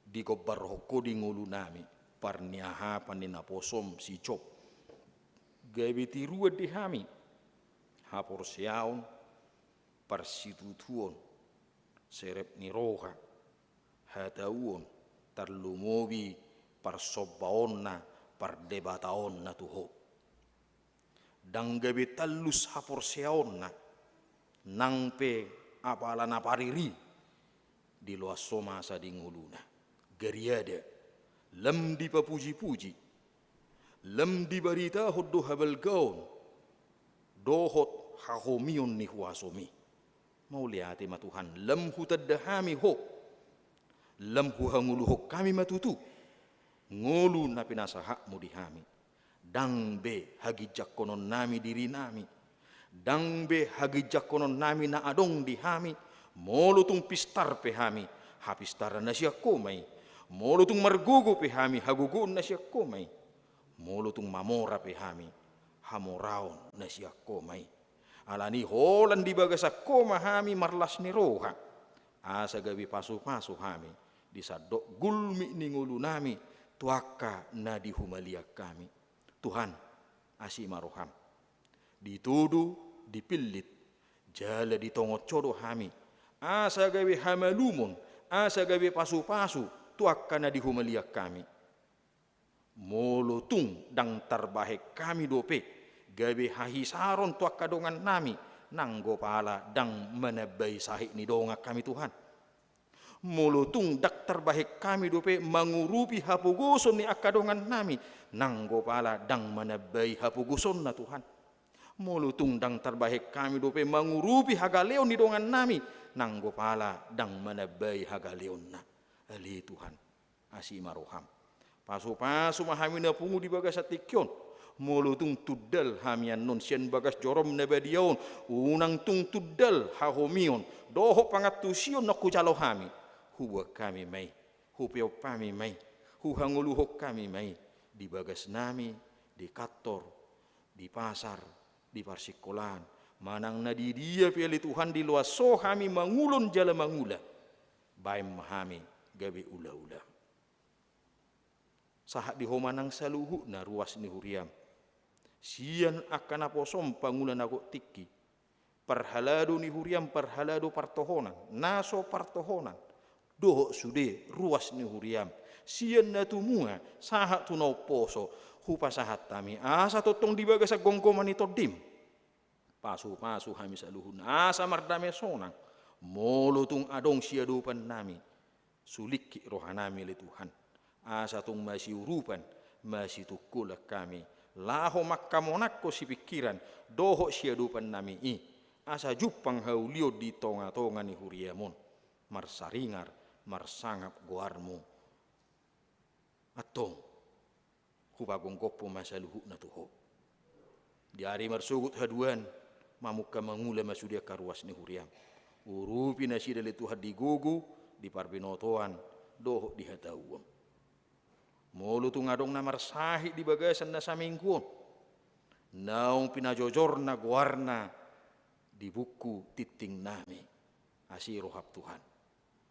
digombarhon Ho di ngolunami, parniahapan ni naposom si Job. Gabe tiruan di hami haporseaon, parsitutuon, serep ni roha, hatauon, tarlumobi parsombaonna, pardebataonna tu Ho. Ndang gabe tallus haporseaonna, nang pe apala na parir i diloas Ho masa di ngoluna. Gariada, lam dipapujipuji, lam dibaritahon do habalgaon dohot hahomion ni huasomi. Mauliate ma Tuhan, lam hutanda hami Ho, lam huhangoluhon hami ma tutu ngolu na pinasahatmu di hami. Ndang be haginjangkononnami dirinami, ndang be haginjangkononnami na adong di hami. Molo tung pistar pe hami, hapistaran na sian Ho ma i. Molo tung margogo pe hami, hagogoon na sian Ho ma i. Molo tung mamora pe hami, hamoraon na sian Ho ma i. Alani holan di bagasan Ho ma hami marlas ni roha, asa gabe pasupasu hami di sandok gulmit ni ngolunami tu angka na di humaliang hami. Tuhan, asi ma roham. Ditodo, dipillit, jala ditongon Ho do hami, asa gabe hamalumon, asa gabe pasupasu tu angka na di humaliang hami. Molo tung ndang tarbahen hami dope gabe hahisaron tu angka dongannami, nanggo pala ndang manambai sahit ni dongan hami, Tuhan. Molo tung ndang tarbahen hami dope mangurupi hapogoson ni angka dongannami, nanggo pala ndang manambai hapogosonna, Tuhan. Molo tung ndang tarbahen hami dope mangurupi hagaleon ni dongannami, nanggo pala ndang manambai hagaleonna. Ale Tuhan, asi ma roham. Pasupasu ma hami na pungu di bagasan tingki on. Molo tung tundal hami annon sian bagas jorom na badia on, unang tung tundal hahomion dohot pangantusion na hujalo hami. Huboan hami ma i, hupeop hami ma i, huhangoluhon hami ma i, di bagasnami, di kantor, di pasar, di parsingkolaan, manang na di dia pe ale Tuhan di loas ho hami mangulon jala mangula, baen ma hami gabe ulaulaM. Sahat di Ho ma nang saluhutna ruas ni huriaM. Sian angka naposoM pangula na gok tingki, parhalado ni huriaM, parhalado partohonan, na so partohonan, dohot sude ruas ni huriaM, sian na tumua sahat tu na umposo, hupasahat hami asa tongtong di bagasan gomgoman ni TondiM. Pasupasu hami saluhutna asa mardame sonang. Molo tung adong siadopannami, sulingkit rohanami ale Tuhan, asa tung masiurupan, masitungkolan hami laho mangkamonangkon sipingkiran dohot siadopannami i, asa jumpang haulion di tongatonga ni huriaM on, marsaringar marsangap goarMu. Antong, hupagomgophon ma saluhutna tu Ho. Di ari marsogot haduan, mamungka mangula ma sude angka ruas ni huriaM. Urupi nasida ale Tuhan di gogo, di parbinotoan dohot di hatahuon. Molo tung adong na marsahit di bagasan na saminggu on, naung pinajojorna goarna di buku tingtingnami, asi rohaM Tuhan.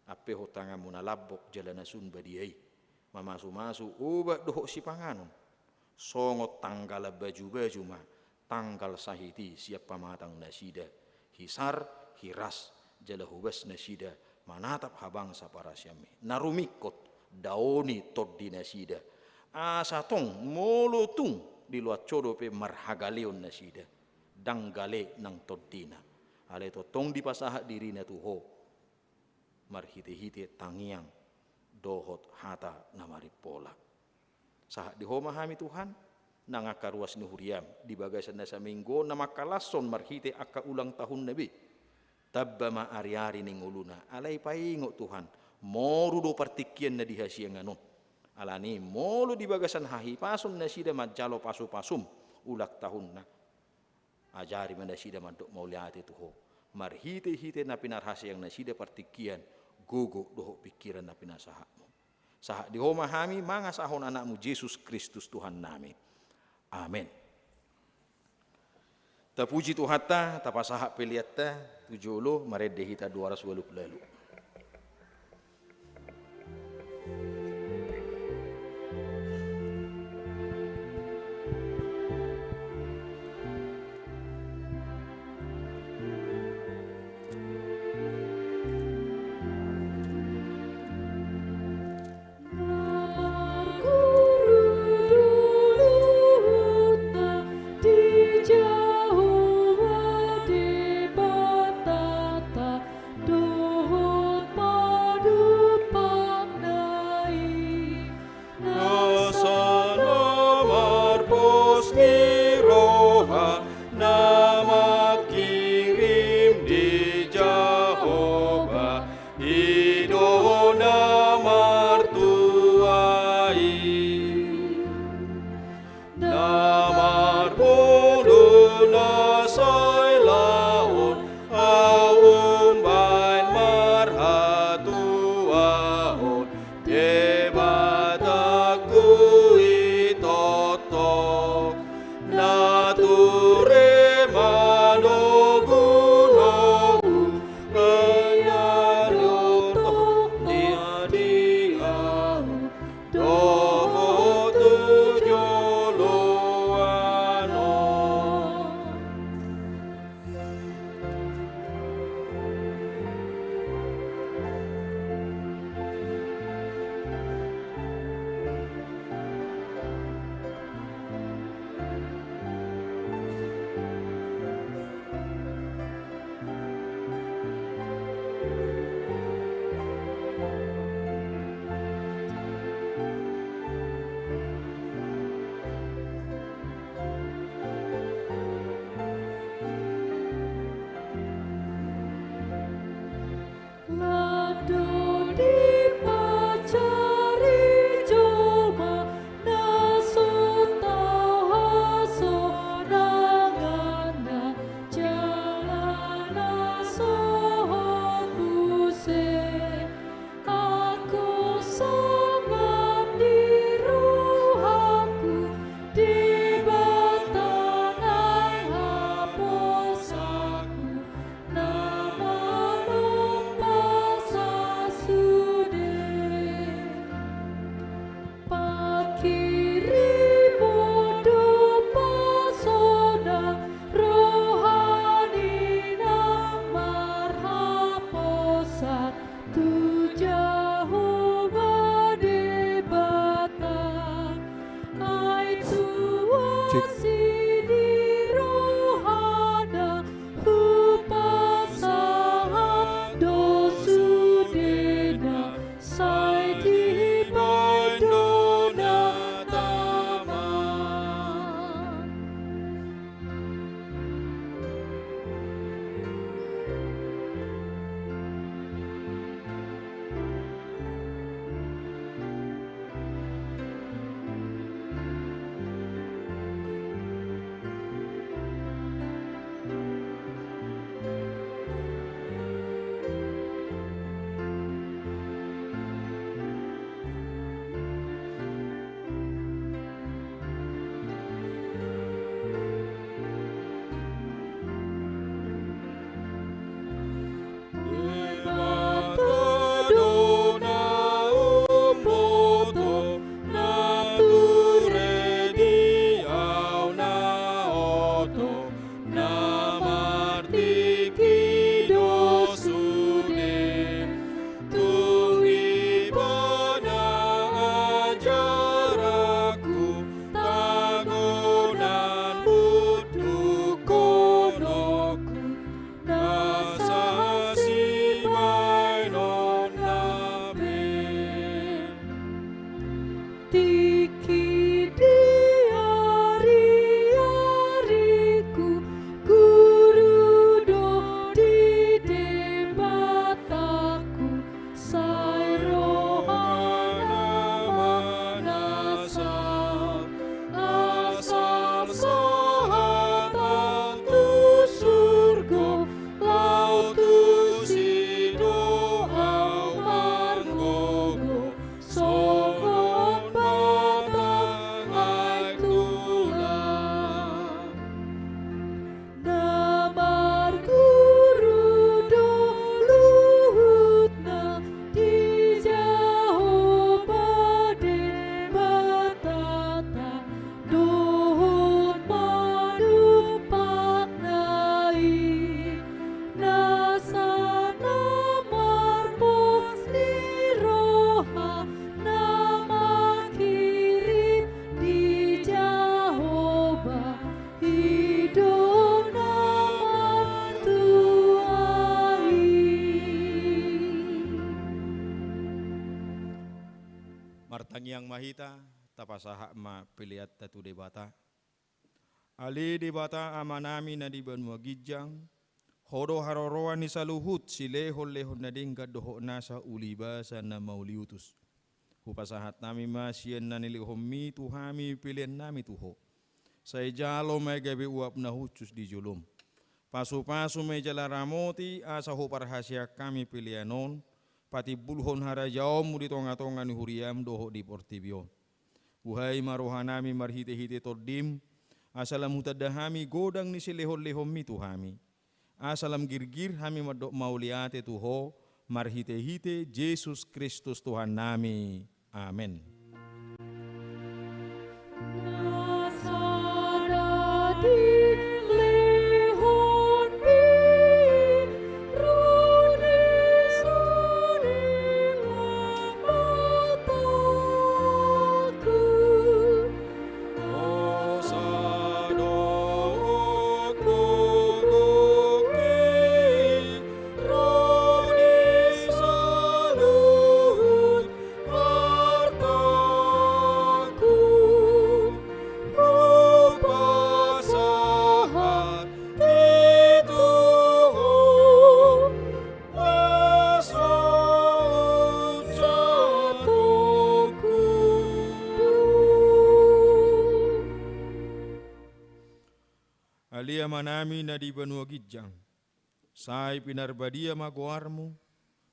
Ampehon tanganMu na lambok jala na sun badia i, mamasumasu obat dohot sipanganon. Songon tanggalan bajubaju ma tanggal sahit i sian pamatang nasida, hisar, hiras, jala hobas nasida manatap habangsa parasianMi. Na rumingkot, daoni tondinasida. Asa tong molo tung di loas Ho dope marhagaleon nasida, ndang gale nang tondina, alai tongtong dipasahat dirina tu Ho marhitehite tangiang dohot hata na marimpola. Sahat di Ho ma hami Tuhan, nang angka ruas ni huriaM di bagasan na saminggu on na mangkalashon marhite angka ulang tahunna be. Tamba ma ariari ni ngoluna, alai paingot Tuhan, moru do partingkian na di hasiangan on. Alani molo di bagasan hahipason nasida manjalo pasupasoM ulang tahunna, ajari ma nasida mandok mauliate tu Ho marhitehite na pinarhaseang nasida partingkian, gogo dohot pingkiran na pinasahatMu. Sahat di Ho ma hami mangasahon AnakMu Jesus Kristus Tuhannami. Amen. Tapuji Tuhanta, tapasahat peleanta tu jolo, marende hita dua ratus walu pulu ualu. Nasa na marpos ni roha na mangkirim di Jahowa, i do na martua i. Na marboru na sai laon, ahu umbahen marhatuaon, Debatangku i tongtong, na ture manogunogu, ia do tongtong dia di ahu, dohot tu jolo. Asi ni rohana hupasahat do sudena, sai dibaen do na tama. Debata do na umboto, na ture di ahu na oto, na martingki do sude. Tung Ibana ajaranku, tangonan unduk hononku, nasa sibahenonna be. Tingki di ariariku, guru do di Debatangku, sai rohana manasa. Asal sahat ahu tu surgo, laho tusi do ahu margogo, songon batang aek tulang. Na marguru do luhutna di Jahowa Debatanta, dohot panumpakna i. Nasa na marpos ni roha, na manghirim di Jahowa, i do na martua i. Martangiang ma hita, tapasahat ma peleanta tu Debata. Ale Debata Amanami na di banua ginjang, Ho do haroroan ni saluhut silehonlehon na denggan dohot nasa ulibasa na mauliutus. Hupasahat hami ma sian na nilehonMi tu hami peleannami tu Ho. Sai jalo ma i gabe uap na hushus di joloM. Pasupasu ma i jala ramoti asa huparhaseang hami pelean on, patimbulhon harajaonMu di tongatonga ni huriaM dohot di portibi on. Buhai ma rohanami marhitehite TondiM, asa lam hutanda hami godang ni silehonlehonMi tu hami. Asa lam girgir hami mandok mauliate tu Ho, marhitehite Jesus Kristus Tuhannami. Amen. Na sada dilehonMi ro di sude mataku. Osa dohot gogo i ro di saluhut artaku, hupasahat i tu Ho, na saut jatokku. Ale Amanami na di banua ginjang, sai pinarbadia ma goarMu,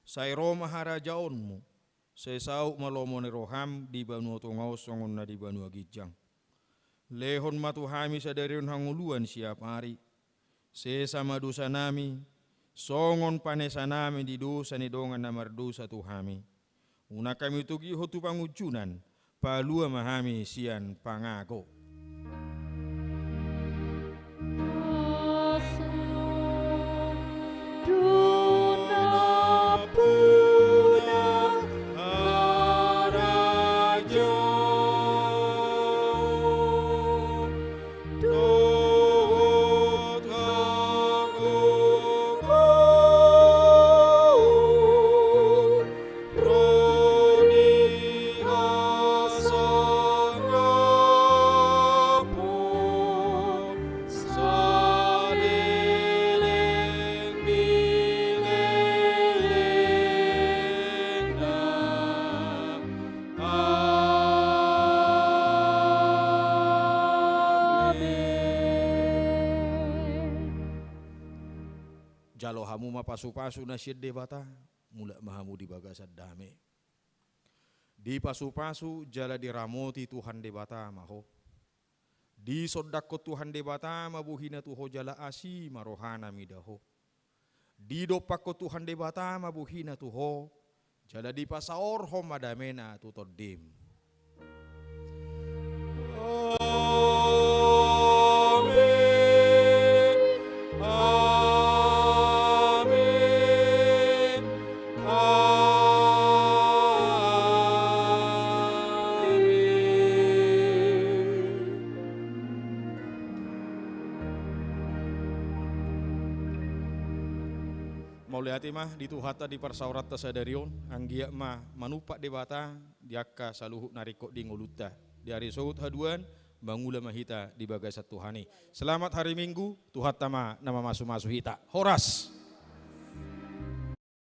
sai ro ma harajaonMu, sai saut ma lomo ni rohaM di banua tonga on songon na di banua ginjang. Lehon ma tu hami sadari on hangoluan siapari. Sesa ma dosanami, songon panesanami di dosa ni dongan na mardosa tu hami. Unang hami togihon tu pangunjunan, palua ma hami sian pangago. Jalo hamu ma pasupasu na sian Debata, mulak ma hamu di bagasan dame. Dipasupasu jala diramoti Tuhan Debata ma ho. Disondangkon Tuhan Debata ma bohina tu ho jala asi ma rohana mida ho. Didompakkon Tuhan Debata ma bohina tu ho, jala dipasaorhon ma damena tu tondim. Amen. Amen. Amen. Mauliate ma di Tuhanta di parsaoranta sadari on, anggiat ma manumpak Debata di angka saluhut na ringkot di ngolunta. Di ari sogot haduan, mangula ma hita di bagasan Tuhan i. Selamat hari Minggu, Tuhanta ma na mamasumasu hita. Horas.